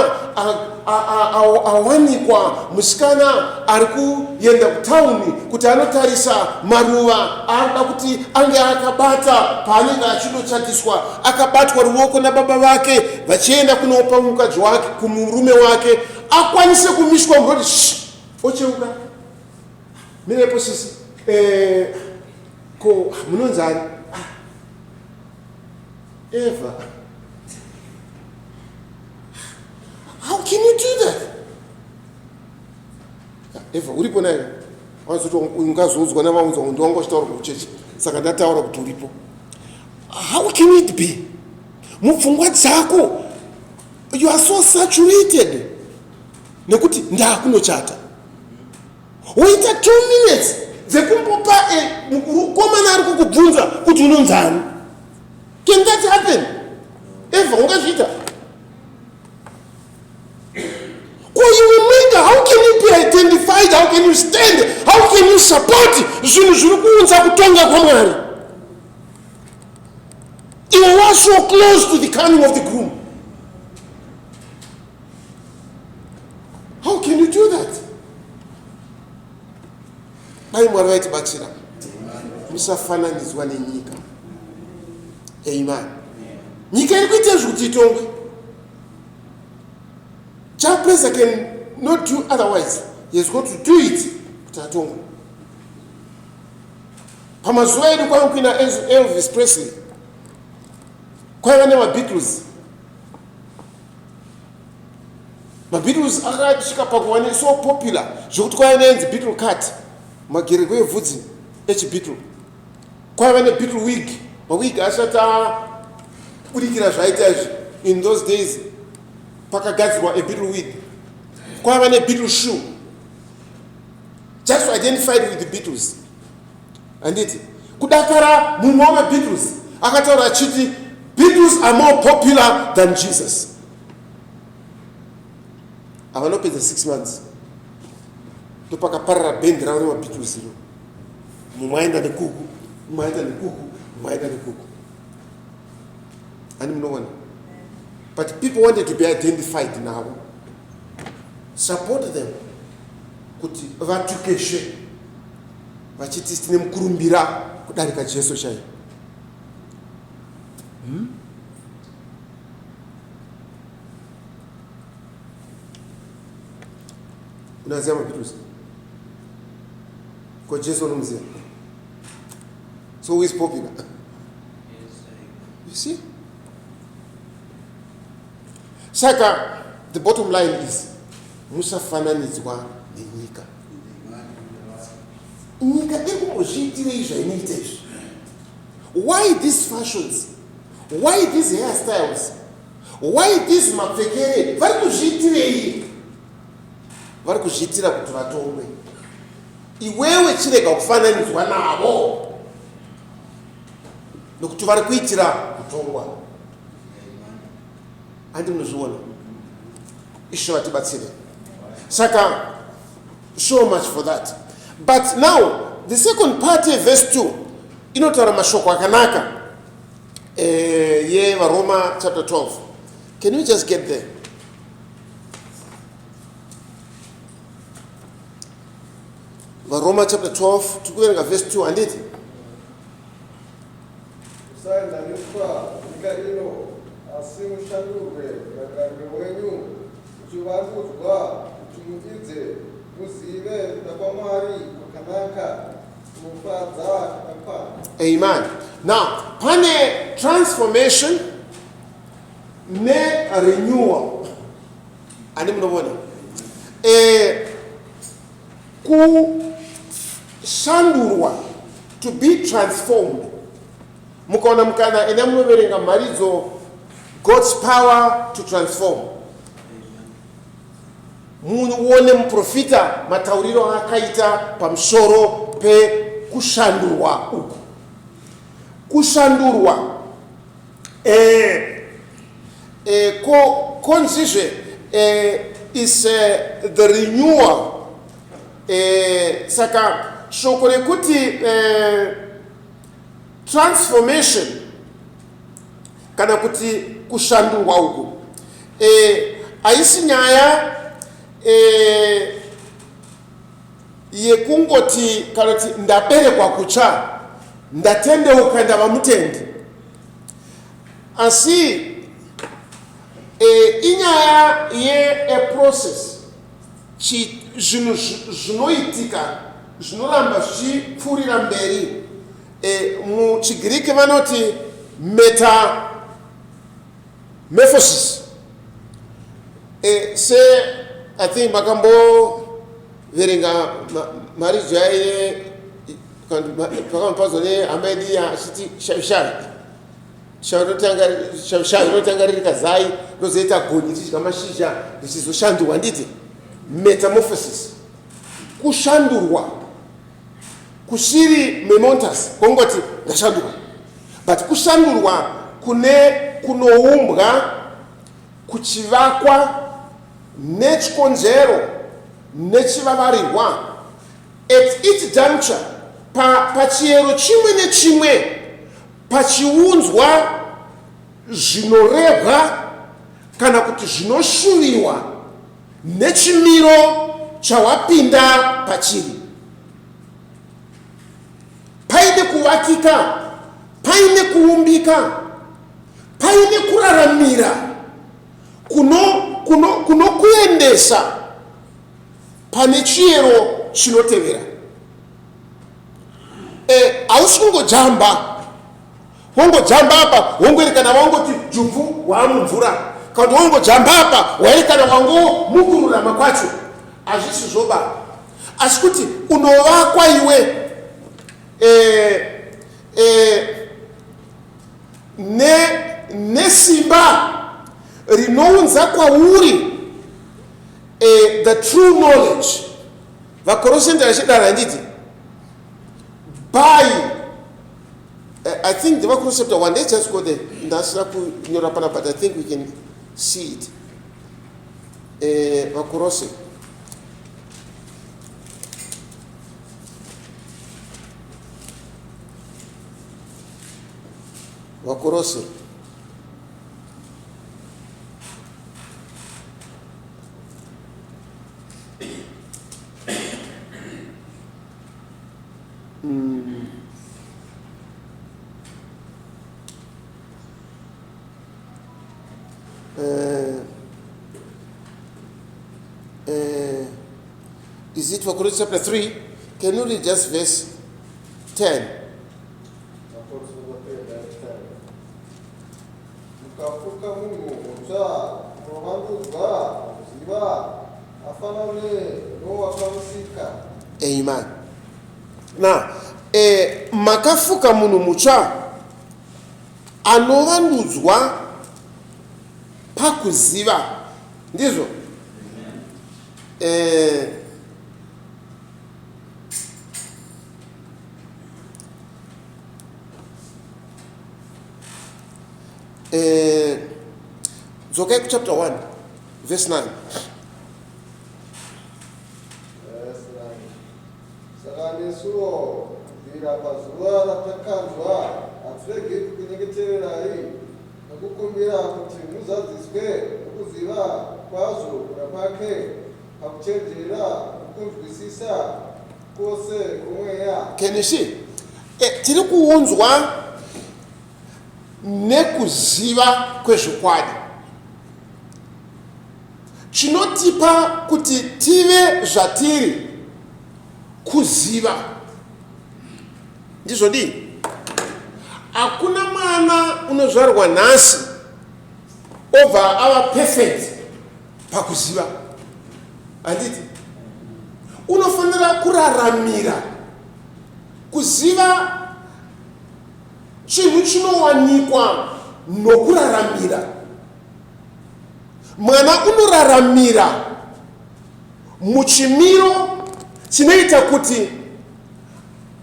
awanikwa, musikana ari kuenda kutauni kuti anotarisa maruva aanoda kuti ange akabata paanenge achinochatiswa, akabatwa ruoko nababa vake vachienda kunopa mukadzi wake kumurume wake, akwanise kumiswa murodi, ocheuka, "Mirepo sisi, ko munonzani?" "Eva." How can you do that? Eva uripo naye, wanzoti ungazoudzwa navaunzwa ndiwanga uchitaura kuchechi, saka ndataura kuti uripo. How can it be? Mupfungwa dzako you are so saturated nekuti ndakunochata, woita 2 minutes dzekumbopa mukomana ari kukubvunza kuti unonzani. Can that happen? Eva, ungazviita? Ko iwe mwenga, how can you be identified? How can you stand? How can you support zvinhu zviri kuunza kutonga kwaMwari? Iwe was so close to the coming of the groom. How can you do that? Dai Mwari vaitibatsira. Musafananidzwa nenyika. Amen. Nyika iri kuita izvi kuti itongwe. Jah Prayzah can not do otherwise. He has got to do it kuti atongwe. Pamazuva edu kwaiva kuina Elvis Presley, kwaiva nemaBeatles. MaBeatles akasvika pakuva so popular zvekuti kwaiva neinzi Beatle cut, magererwo evhudzi echiBeatle. Kwaiva neBeatle wig, mawig asati abudikira zvaita izvi. In those days pakagadzirwa aBeatle wig. Kwaiva neBeatle shoe, just identified with the Beatles, handiti? Kudakara mumwe wamaBeatles akataura achiti Beatles are more popular than Jesus. Havanopedza 6 months, ndopakaparara bhendi ravo remaBeatles iro. Mumwe aenda nekuku, mumwe aenda nekuku, mumwe aenda nekuku. Ani munoona? But people wanted to be identified navo. Support them kuti vatukeshe vachiti tine mukurumbira kudarika Jesu chaiye. Hmm? Unaziva maBeatles? Ko Jesu unomuziva? So who is popular? You see? Saka the bottom line is musafananidzwa nenyika. Nyika iri kumbozviitirei zvainoita izvi? Why these fashions? Why these hairstyles? Why these mapfekere? Vari kuzviitirei? Vari kuzviitira kuti vatongwe. Iwewe chirega kufananidzwa navo nokuti vari kuitira kutongwa. Handi munozviona? Ishe vatibatsire. Saka so much for that. But now the second part yeverse 2 inotaura mashoko akanaka eh, yevaroma chapter 12. Can you just get there? Varoma chapter 12 tikuverenga verse 2 handiti? Musaenzaniswa nyika ino, asi mushandurwe murangariro wenyu muchivandudzwa kuti muidze muzive kuda kwaMwari kwakanaka, kunofadza, kwakakwana. Amen. Now, pane transformation ne renewal. Ani munovona? Eh, kushandurwa to be transformed. Mukaona mukana enda munoverenga mharidzo God's power to transform. Muone muprofita matauriro aakaita pamusoro pekushandurwa uku. Kushandurwa eh, eh, ko konzizve eh, is eh, the renewal eh, saka shoko rekuti eh, transformation kana kuti kushandurwa uku eh, haisi nyaya eh, yekungoti kana kuti ndaberekwa kutsva ndatendeuka ndava mutendi asi e, inyaya yeaprocess zvinhu zvinoitika zvinoramba zvichipfuurira mberi e, muchigiriki vanoti metamorphosis e, se i think makamboverenga mharidzo yaiye pakamupadzwa nehama yedu iya achiti shavishavi shavi rinotanga riri kazai rozoita gonye richidya mashizha richizoshandurwa handiti metamorphosis kushandurwa kusiri memontas kongoti ndashandurwa but kushandurwa kune kunoumbwa kuchivakwa nechikonzero nechivavarirwa at each juncture pachiyero pa chimwe nechimwe pachiunzwa zvinorehwa kana kuti zvinoshuviwa nechimiro chawapinda pachiri. Paine kuvakika, paine kuumbika, paine kuraramira kunokuendesa kuno, kuno pane chiyero chinotevera. Eh, hausi kungojamba wongojamba apa wongoerekana wangoti jupfu waamumvura kana kuti wongojamba apa waerekana wangomukururama kwacho hazvisi zvoba asi kuti unovakwa iwe eh, eh, ne nesimba rinounza kwauri eh, the true knowledge vakorosende vachidaro handiti by I think the Vakorose chapter 1 let's just go there ndasina kunyora pana but I think we can see it Vakorose Vakorose Is it Vakorintho chapter 3? Can you read just verse 10? Mukafuka munhu mutsva unovandudzwa kuziva afanane nowakamusika. Amen. Now, makafuka munhu mutsva anovandudzwa pakuziva. Ndizvo? Dzokai kuchapter 1 verse 9. Verse 9. Saka nesuwo kubvira pazuva ratakanzwa hatiregi kukunyengetererai nokukumbira kuti muzadziswe nokuziva kwazvo kuda kwake pakuchenjera nokunzwisisa kwose kwomweya. Can you see? Tiri kuunzwa nekuziva kwezvokwadi chinotipa kuti tive zvatiri kuziva. Ndizvo dii? Hakuna mwana unozvarwa nhasi obva ava perfect pakuziva, handiti? Unofanira kuraramira kuziva chinhu chinowanikwa nokuraramira. Mwana unoraramira muchimiro chinoita kuti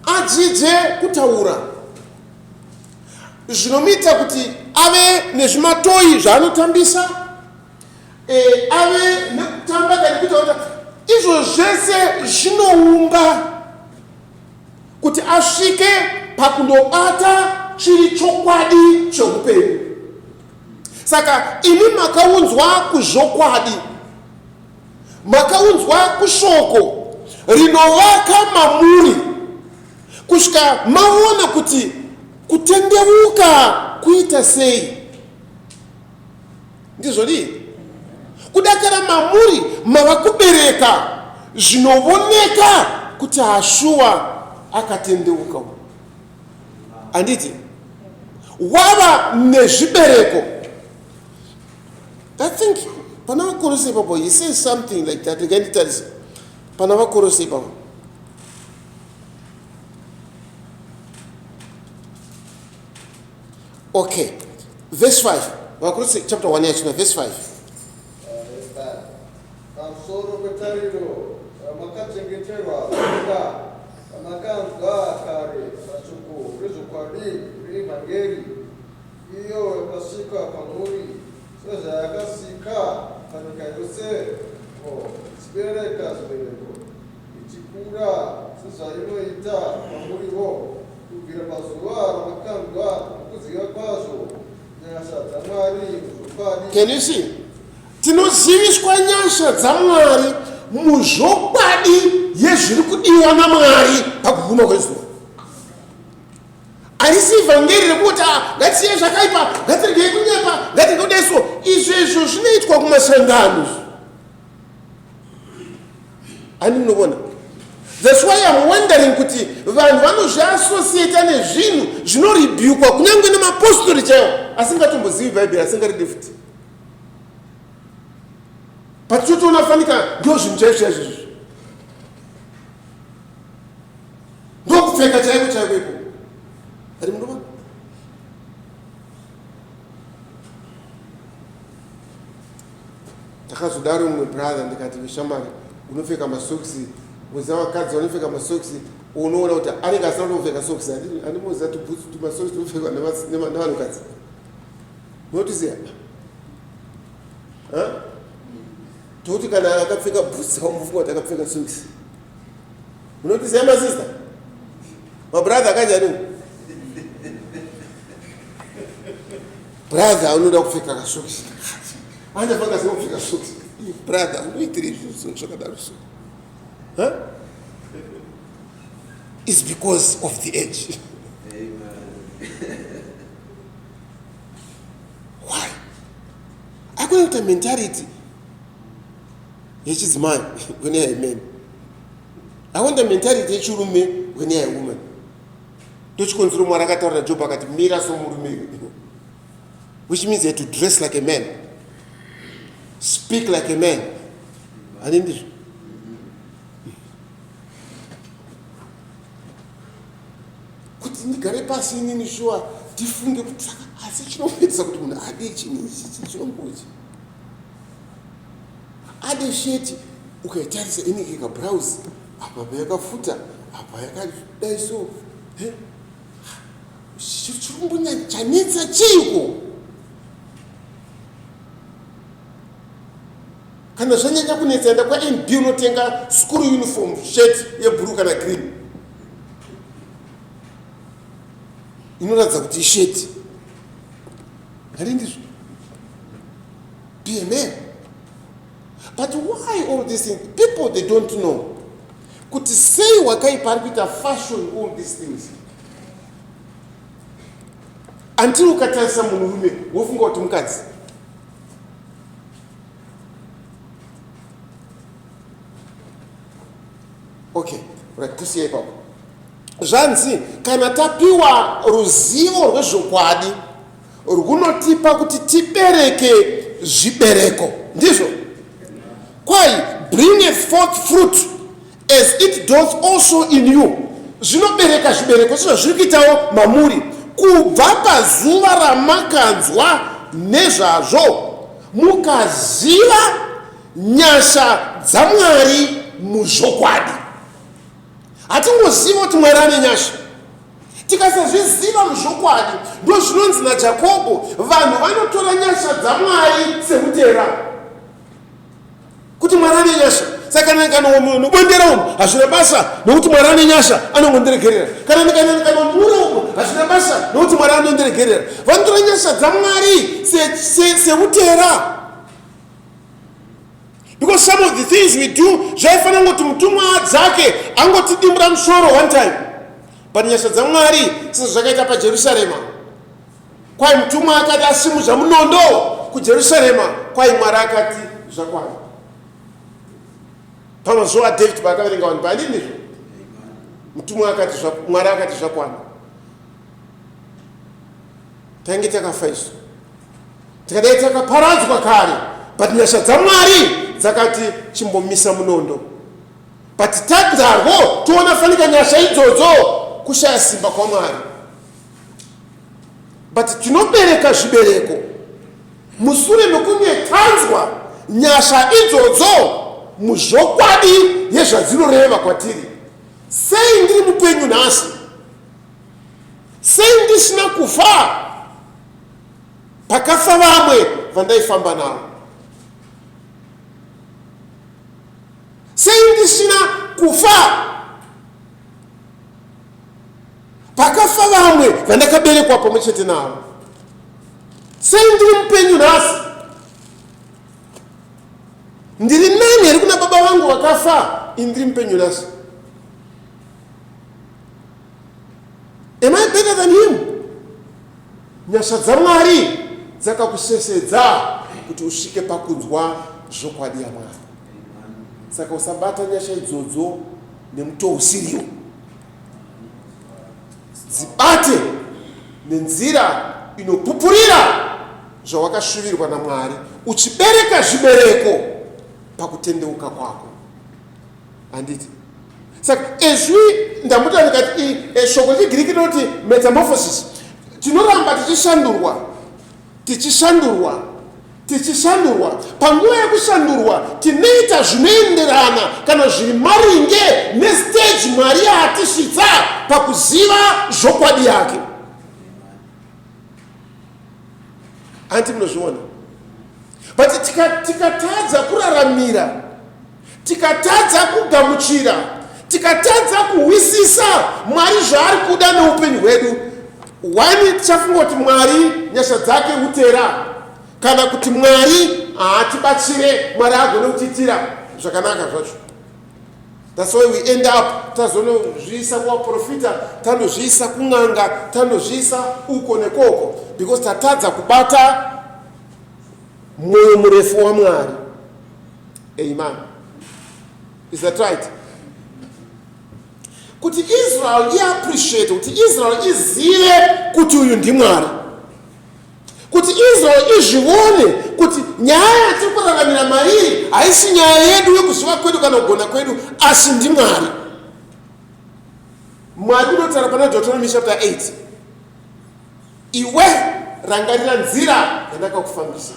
adzidze kutaura, zvinomuita kuti ave nezvimatoyi zvaanotambisa, ave nekutamba kana kuita izvo zvese zvinoumba kuti asvike pakundobata chiri chokwadi cheupenyu. Saka imi makaunzwa kuzvokwadi, makaunzwa kushoko rinovaka mamuri kusvika maona kuti kutendeuka kuita sei. Ndizvo dii? Kudakara mamuri mava kubereka zvinovoneka kuti hashuwa akatendeuka, handiti? Wava nezvibereko. I think pana vaKorose ipapo he says something like that. Regai nditarise pana vaKorose ipapo. Okay, verse 5. VaKorose chapter 1 yachona verse 5. Verse 5. Pamusoro petariro ramakachengeterwa kudenga, ramakanzwa kare pashoko rezvokwadi reevhangeri, iyo yakasvika kwamuri sezvayakasvika panyika yose, ko ichibereka zvibereko, ichikura sezvainoita kwamuriwo, kubvira pazuva ramakanzwa nokuziva kwazvo nyasha dzaMwari muzvokwadi. Can you see? Tinoziviswa nyasha dzaMwari muzvokwadi yezviri kudiwa naMwari pakuguma kwezuva. Harisi vhangeri rekuti ngatisiye zvakaipa, ngatiregei kunyepa, ngatiregei kudai so. Izvo izvo zvinoitwa kumasangano. Ani munoona? That's why I'm wondering kuti vanhu vanozviassociata nezvinhu zvinorebukwa kunyange nemapostori chaiwo asingatombozivi Bhaibheri, asingaridi futi. Patinotoona fanika ndo zvinhu chaizvo chaizvo izvo. Ndokupfeka chaiko chaiko iko. Ari munoona? Ndakazodaro mumwe brother ndikati, shamwari, unopfeka masokisi, uziva vakadzi vanopfeka masokisi, unoona kuti anenge asina kutopfeka sokisi. Andimoziva tubhutsu tumasokisi tunopfekwa nevanhukadzi. Munotiziva? Tokuti kana akapfeka bhutsu aumufunga kuti akapfeka sokisi. Munotiziva masista? Mabrother kanjani? Brother unoda kupfeka kasokisi. Anofanga sei kupfeka sokisi? Brother unoitira izvi zvakadaro so. Is because of the age. Why? Akuna kuita mentality yechidzimai when you're a man. I want the mentality yechirume when you're a woman. Ndochikonzero Mwari akataura naJob akati mira somurume, which means you have to dress like a man, speak like a man. Hani ndizvo? Kuti ndigare pasi inini shuwa tifunge kuti saka asi chinomboitisa kuti munhu ade chinhu ichi chinombochi ade sheti ukaitarisa inenge kabrowse apa payakafuta apa yakadai so chirumbunya chanetsa chiiko kana zvanyanya kunetsa enda kwaMB unotenga school uniform shirt yeblue kana green inoratidza kuti isheti hari ndizvo. Be a man. But why all these things? People, they don't know kuti sei wakaipa ari kuita fashion all these things until ukatarisa munhurume wofunga kuti mukadzi. Okay, right, tosiya ipapo. Zvanzi kana tapiwa ruzivo rwezvokwadi rwunotipa kuti tibereke zvibereko, ndizvo kwai bring forth fruit as it doth also in you. Zvinobereka zvibereko sezvo zviri kuitawo mamuri kubva pazuva ramakanzwa nezvazvo mukaziva nyasha dzaMwari muzvokwadi. Hatingoziva kuti Mwari ane nyasha tikasazviziva muzvokwadi. Ndo zvinonzi naJakobho, vanhu vanotora nyasha dzaMwari seutera, kuti Mwari ane nyasha saka kana nobondera umu hazvina basa nokuti Mwari ane nyasha anongondiregerera. Kana ndikanomura umu hazvina basa nokuti Mwari anondiregerera. Vanotora nyasha dzaMwari seutera because some of the things we do zvaifanira ngoti mutumwa dzake angotidimbura musoro one time, but nyasha dzaMwari, sezvakaita paJerusarema, kwai mutumwa akati asimudza munondo kuJerusarema, kwai Mwari akati zvakwana. Pamazuva aDavid paakaverenga vanhu paandinizvo, mutumwa akati, Mwari akati zvakwana. Tainge takafa isu, tikadai takaparadzwa kare, but nyasha dzaMwari dzakati chimbomisa munondo. But tadzarwo toona fanika nyasha idzodzo kushaya simba kwaMwari. But tinobereka zvibereko musure mekunge tanzwa nyasha idzodzo muzvokwadi yezvadzinoreva kwatiri. Sei ndiri mupenyu nhasi? Sei ndisina kufa pakafa vamwe vandaifamba navo? Sei ndisina kufa pakafa vamwe vandakaberekwa pamwe chete navo? Sei ndiri mupenyu nhasi? Ndiri nani here kuna baba vangu vakafa ini ndiri mupenyu nhasi? Am I better than him? Nyasha dzaMwari dzakakusesedza kuti usvike pakunzwa zvokwadi yaMwari. Saka usabata nyasha idzodzo nemutoo usiriwo. Dzibate nenzira inopupurira zvawakashuvirwa naMwari, uchibereka zvibereko pakutendeuka kwako. Handiti? Saka ezwi ndambuta ndikati shoko rechiGiriki rinoti metamorphosis. Tinoramba tichishandurwa, tichishandurwa, tichishandurwa. Panguva yekushandurwa tinoita zvinoenderana kana zviri maringe nestage Mwari yaatisvitsa pakuziva zvokwadi yake. Anti munozviona? But tikatadza kuraramira, tikatadza kugamuchira, tikatadza kuhwisisa Mwari zvaari kuda neupenyu hwedu, one tichafunga kuti Mwari nyasha dzake utera, kana kuti Mwari haatibatsire, Mwari agone kutiitira zvakanaka zvacho. That's why we end up tazonozviisa kuvaprofita, tanozviisa kun'anga, tanozviisa uko nekoko because tatadza kubata mwoyo murefu waMwari. Amen. Is that right? Kuti Israel iappreciate, kuti Israel izive kuti uyu ndiMwari. Kuti Israel izvione kuti nyaya yatiri kuraramira mairi haisi nyaya yedu yekuziva kwedu kana kugona kwedu, asi ndiMwari. Mwari unotaura pana Deuteronomy chapter 8, iwe rangarira nzira yandakakufambisa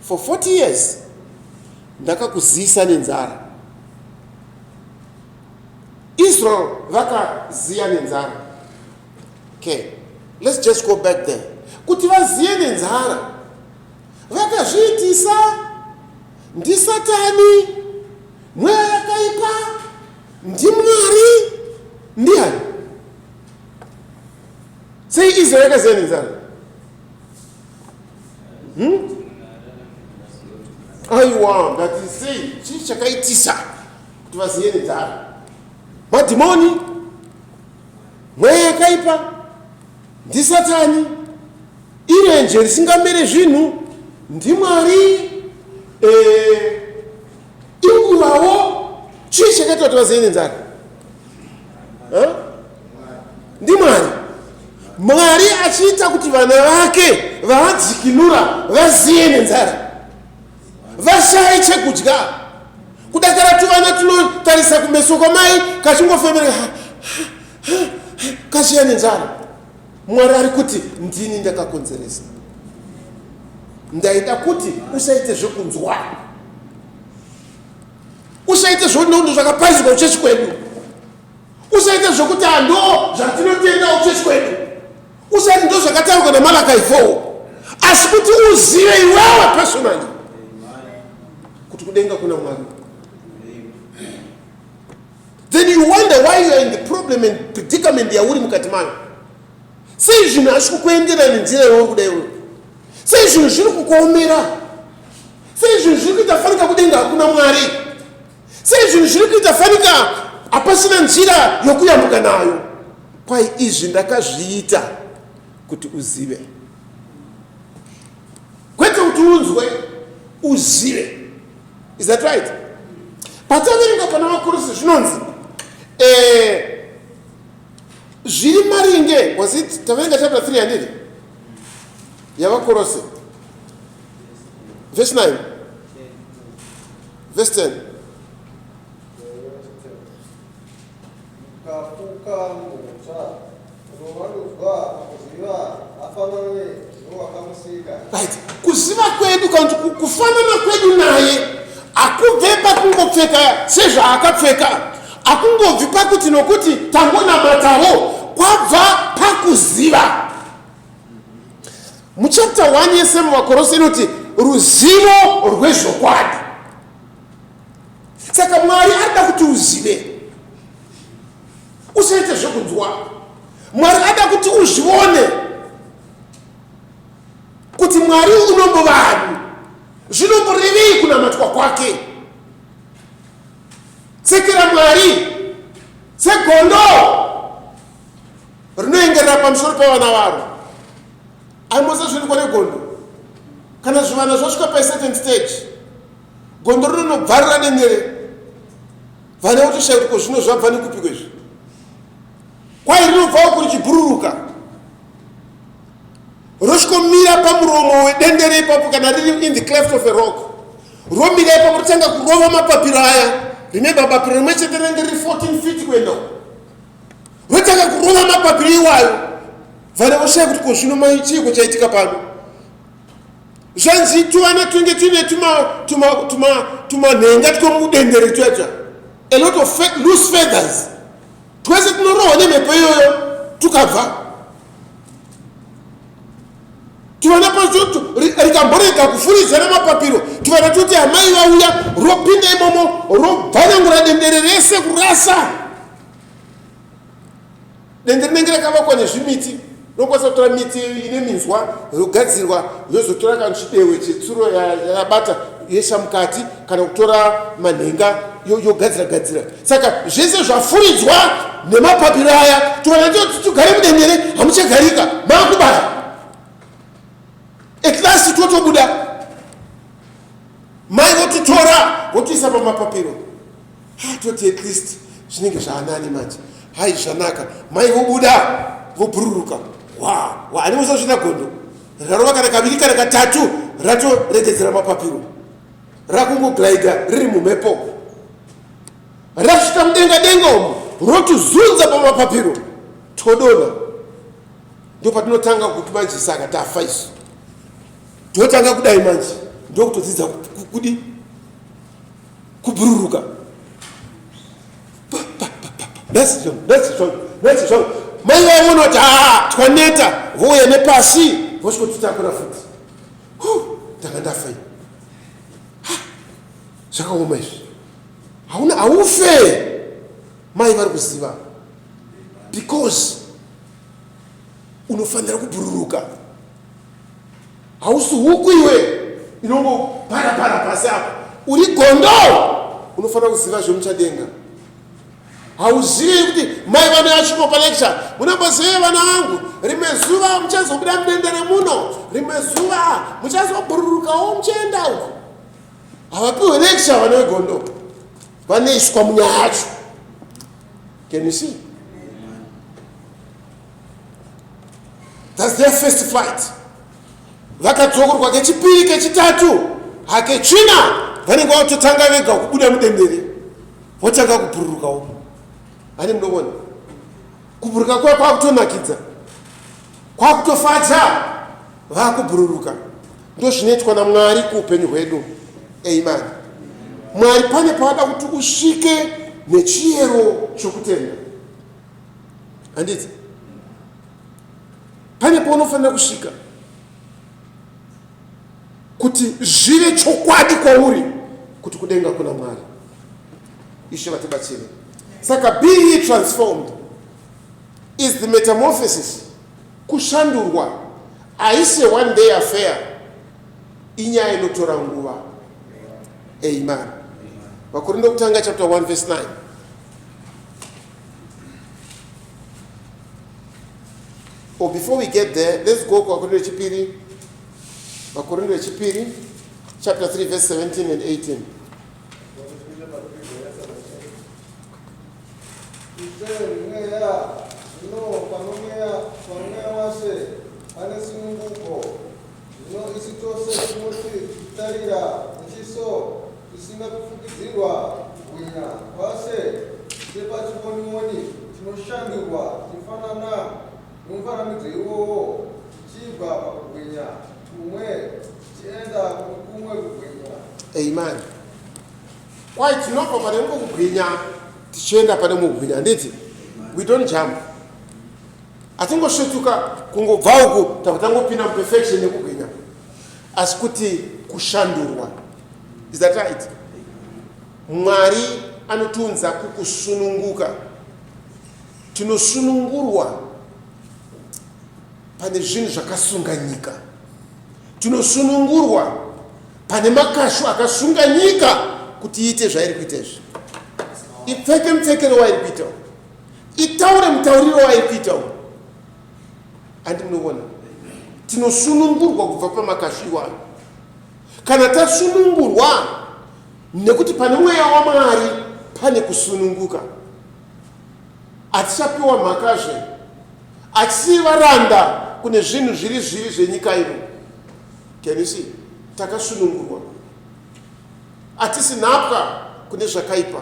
for 40 years, ndakakuziyisa nenzara. Israel vakaziya nenzara. Okay, let's just go back there. Kuti vaziye nenzara vakazviitisa ndisatani, mweya yakaipa, ndiMwari, ndiani? Sei Israel yakaziya nenzara? Hmm? Aiwa, ndati sei, chii chakaitisa kuti vaziye nenzara? Madhimoni, mweya yakaipa, ndisatani, irenje risingamere zvinhu, ndiMwari, inguvawo. Chii chakaita kuti vaziye nenzara? NdiMwari. Mwari achiita kuti vana vake vaadzikinura vaziye nenzara, vashaye chekudya, kudakara tuvana tunotarisa kumeso kwamai kachingofemereka kashiya nenzara. Mwari ari kuti ndini ndakakonzeresa, ndaida kuti usaite zvekunzwa, usaite zvonondo zvakaparidzwa kuchechi kwedu, usaite zvokuti hando zvatinotenda kuchechi kwedu, usaite ndo zvakataurwa naMalakai 4, asi kuti uzive iwewe personally kuti kudenga kuna Mwari. Then you wonder why you are in the problem and predicament yauri mukati mayo. Sei zvinhu hazvi kukuendera nenzira yauri kuda iwewe? Sei zvinhu zviri kukuomera? Sei zvinhu zviri kuita fanika kudenga hakuna Mwari? Sei zvinhu zviri kuita fanika hapasina nzira yokuyambuka nayo? Kwai izvi ndakazviita kuti uzive, kwete kuti unzwe, uzive. Is that right? Pataverenga pana Vakorose zvinonzi zviri maringe, was it taverenga chapter 3 handiti yaVakorose, verse 9, verse 10. Mukafuka mutsva unovandudzwa pakuziva afanane nowakamusika. Right, kuziva kwedu kana kuti kufanana kwedu naye hakubve pakungopfeka sezvaakapfeka, hakungobvi pakuti nokuti tangonamatawo, kwabva pakuziva. Muchapter 1 yese muVakorose inoti ruzivo rwezvokwadi. Saka Mwari arida kuti uzive, usaite zvekunzwa. Mwari ada kuti uzvione kuti Mwari unombovani, zvinomborevei kunamatwa kwake. Tsekera Mwari segondo rinoengerera pamusoro pevana varo. Aimosa zvinoitwa negondo kana zvivana zvasvika pacertain stage, gondo rinonobvarura dendere, vana votoshaya kuti ko zvino zvabva nekupi kwezvi. Kwai rinobvawo kuri chibhururuka rosvikomira pamuromo wedendere ipapo, kana riri in the cleft of a rock, romira ipapo, rotanga kurova mapapiro aya. Remember, bapiro rimwe chete rinenge riri 14 feet kuenda uko. Rotanga kurova mapapiro iwayo, vana voshaya kuti ko zvino mai chiiko chaitika pano. Zvanzi tuvana twenge tuine tumanhenga twomudendere tuya, a lot of loose feathers, twese tunorohwa nemhepo iyoyo tukabva. Tuvana pacho rikamborega kufuridza namapapiro, tuvana toti amai vauya, ropinda imomo, robvanangura dendere rese kurasa. Dende rinenge rakavakwa nezvimiti, rinokwanisa kutora miti ine minzwa yogadzirwa, yozotora kana chidewe chetsuro yabata yesha mukati, kana kutora manhenga. yogadzira gadzira. Saka zvese zvafuridzwa nemapapiro aya, tuvana tugare mudendere, hamuchagarika, maakubaya. At last totobuda, mai votitora votiisa pamapapiro. Ha, toti at least zvinenge zvaanani manje. Hai, zvanaka. Mai vobuda vobhururuka. Wa wa ani musazvina gondo rarova kana kaviri kana katatu, ratoregedzera mapapiro, rakungoglida riri mumhepo, rasvika mudenga denga umu, rotuzunza pamapapiro, todona. Ndopatinotanga kuti manje saka tafa isu, totanga kudai manje, ndokutodzidza kudi kubhururuka. Mai vaona kuti haa, twaneta, vouya nepasi, vosvikotitakura futi. Ndanga ndafa ini, zvakaoma izvi. Hauna, haufe. Mai vari kuziva because unofanira kubhururuka. Hausi huku iwe inongopara pasi apa, uri gondo, unofanira kuziva zvemuchadenga. Hauzivi kuti mai vano yachikopa lecture, munombozive vana vangu, rimwe zuva muchazobuda mudendere muno, rimwe zuva muchazobhururukawo muchienda uko. Havapiwe lecture vana vegondo, vanoiswa munyaya yacho. Can you see? That's their first flight. Vakadzokorwa kechipiri, kechitatu, hakechina, vanenge vatotanga vega kubuda mudendere, votanga kubhururukawo. Ani munoona kubhururuka kwa kwakutonakidza, kwakutofadza, vakubhururuka. Ndozvinoitwa naMwari kuupenyu hwedu. Amen. Mwari pane paada kuti usvike nechiyero chokutenda, handiti? Pane paunofanira kusvika kuti zvive chokwadi kwauri kuti kudenga kuna Mwari. Ishe vatibatsire. Saka be ye transformed is the metamorphosis. Kushandurwa haisi one day affair, inyaya inotora nguva. Amen. Vakorinde kutanga chapter 1 verse 9. Oh, before we get there, let's go kuVakorinde vechipiri. Vakorinde vechipiri chapter 3 verse 17 and 18. Ishe mweya, zvino pano mweya, pamweya waShe pane sununguko. Zvino isu tose tinoti tichitarira nechiso chisina kufukidzirwa kubwinya kwaShe sepachivoniwoni, tinoshandurwa tichifanana nomufananidzo iwowo, tichibva pakubwinya kumwe tichienda kune kumwe kubwinya. Amen. Kwai tinobva pane kumwe kubwinya tichienda pane kumwe kubwinya, handiti? We don't jump. Hatingosvetuka kungobva uku tabva tangopinda muperfection yekubwinya, asi kuti kushandurwa. Is that right? Mwari anotiunza kukusununguka. Tinosunungurwa pane zvinhu zvakasunga nyika. Tinosunungurwa pane makashu akasunga nyika kuti iite zvairi kuita izvi, ipfeke mupfekero wairi kuita, itaure mutauriro wairi kuita. Handi munoona, tinosunungurwa kubva pamakashu iwayo. Kana tasunungurwa, nekuti pane mweya waMwari pane kusununguka, hatichapiwa mhakazve, hatisii varanda kune zvinhu zviri zvivi zvenyika ino. Can you see? Takasunungurwa, hatisi nhapwa kune zvakaipa,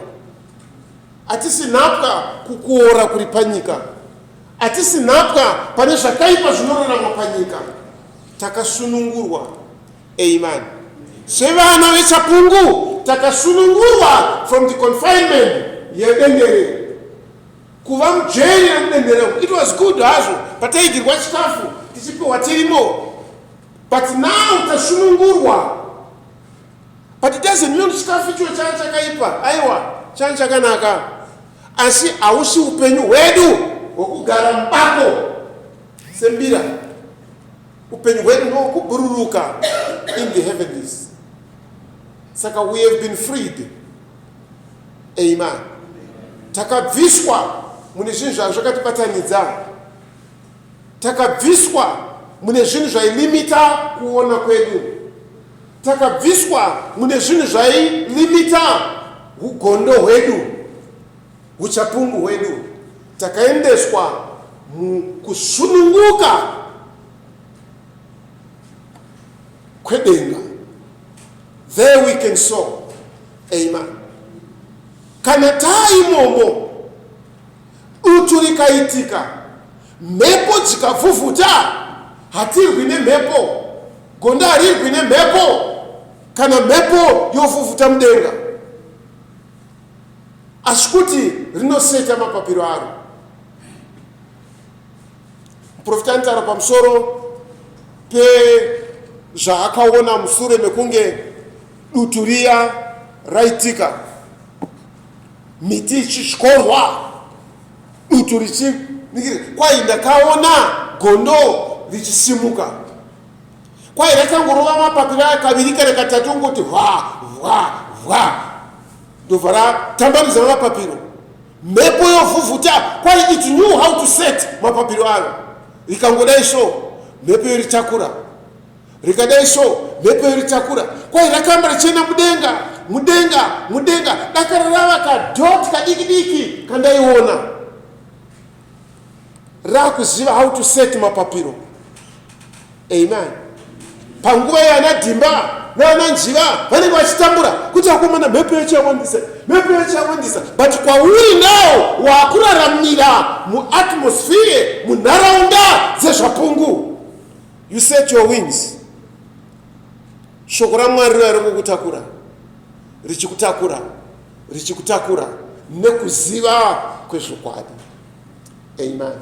hatisi nhapwa kukuora kuri panyika, hatisi nhapwa pane zvakaipa zvinoraramwa panyika. Takasunungurwa. Amen. Sevana vechapungu takasunungurwa from the confinement yedendere. Kuva mujeri remudendere, it was good hazvo pataigirwa chikafu tichipiwa tirimo, but now tasunungurwa. But it doesn't mean chikafu icho changa chakaipa. Aiwa, changa chakanaka, asi hausi upenyu hwedu hwekugara mubako sembira. Upenyu hwedu ndohwekubhururuka in the heavenlies. Saka we have been freed. Amen. Takabviswa mune zvinhu zvanga zvakatibatanidza. Takabviswa mune zvinhu zvailimita kuona kwedu. Takabviswa mune zvinhu zvailimita ugondo hwedu, uchapungu hwedu. Takaendeswa mukusununguka kwedenga. There we can soar. Amen. Kana taaimomo, dutu rikaitika, mhepo dzikavhuvhuta, hatirwi nemhepo. Gondo harirwi nemhepo kana mhepo yovhuvhuta mudenga, asi kuti rinoseta mapapiro aro. Muprofita anotaura pamusoro pezvaakaona musure mekunge dutu riya raitika, miti ichityorwa, dutu richi kwai ndakaona gondo richisimuka, kwai rakangorova mapapiro aya kaviri kana katatu, ongoti hwa hwa hwa, ndobva ratambanudza mapapiro, mhepo yovhuvhuta. Kwai it knew how to set mapapiro ayo. Rikangodai so, mhepo yoritakura. Rikadai so, mhepo yoritakura. Kwai rakamba richienda mudenga, mudenga, mudenga, dakara rava kadot kadiki diki kandaiona, rakuziva how to set mapapiro. Amen. Panguva yana Dhimba naana Njiva vanenge vachitambura kuti akomana, mhepo yacho yawandisa, mhepo yacho yawandisa, but kwauri now wakuraramira muatmosphere, munharaunda dzezvapungu. You set your wings. Shoko raMwari riya ringokutakura, richikutakura, richikutakura nekuziva kwezvokwadi. Amen.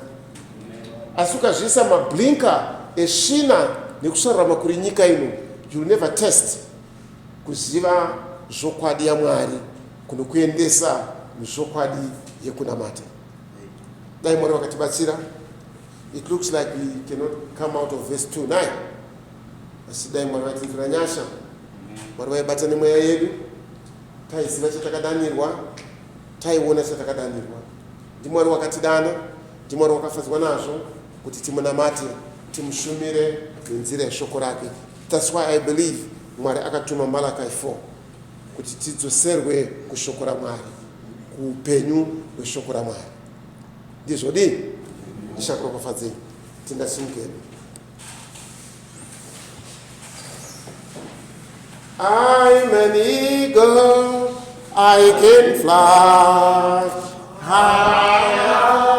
Asi ukazviisa mablinker esvina nekusarurama kuri nyika ino, you will never test kuziva zvokwadi yaMwari kunokuendesa muzvokwadi yekunamata. Dai Mwari vakatibatsira. It looks like we cannot come out of verse 2 9, asi dai Mwari vatinzwira nyasha. Mwari vaibata nemweya yedu. Taiziva chatakadanirwa, taiona chatakadanirwa. NdiMwari wakatidana, ndiMwari wakafadzwa nazvo kuti timunamate, timushumire nenzira yeshoko rake. That's why I believe Mwari akatuma Malachi 4 kuti tidzoserwe kushoko raMwari, kuupenyu hweshoko raMwari. Ndizvo dii? Ishakuropafadzei. Tingasimukeni. I'm an eagle, I can fly high.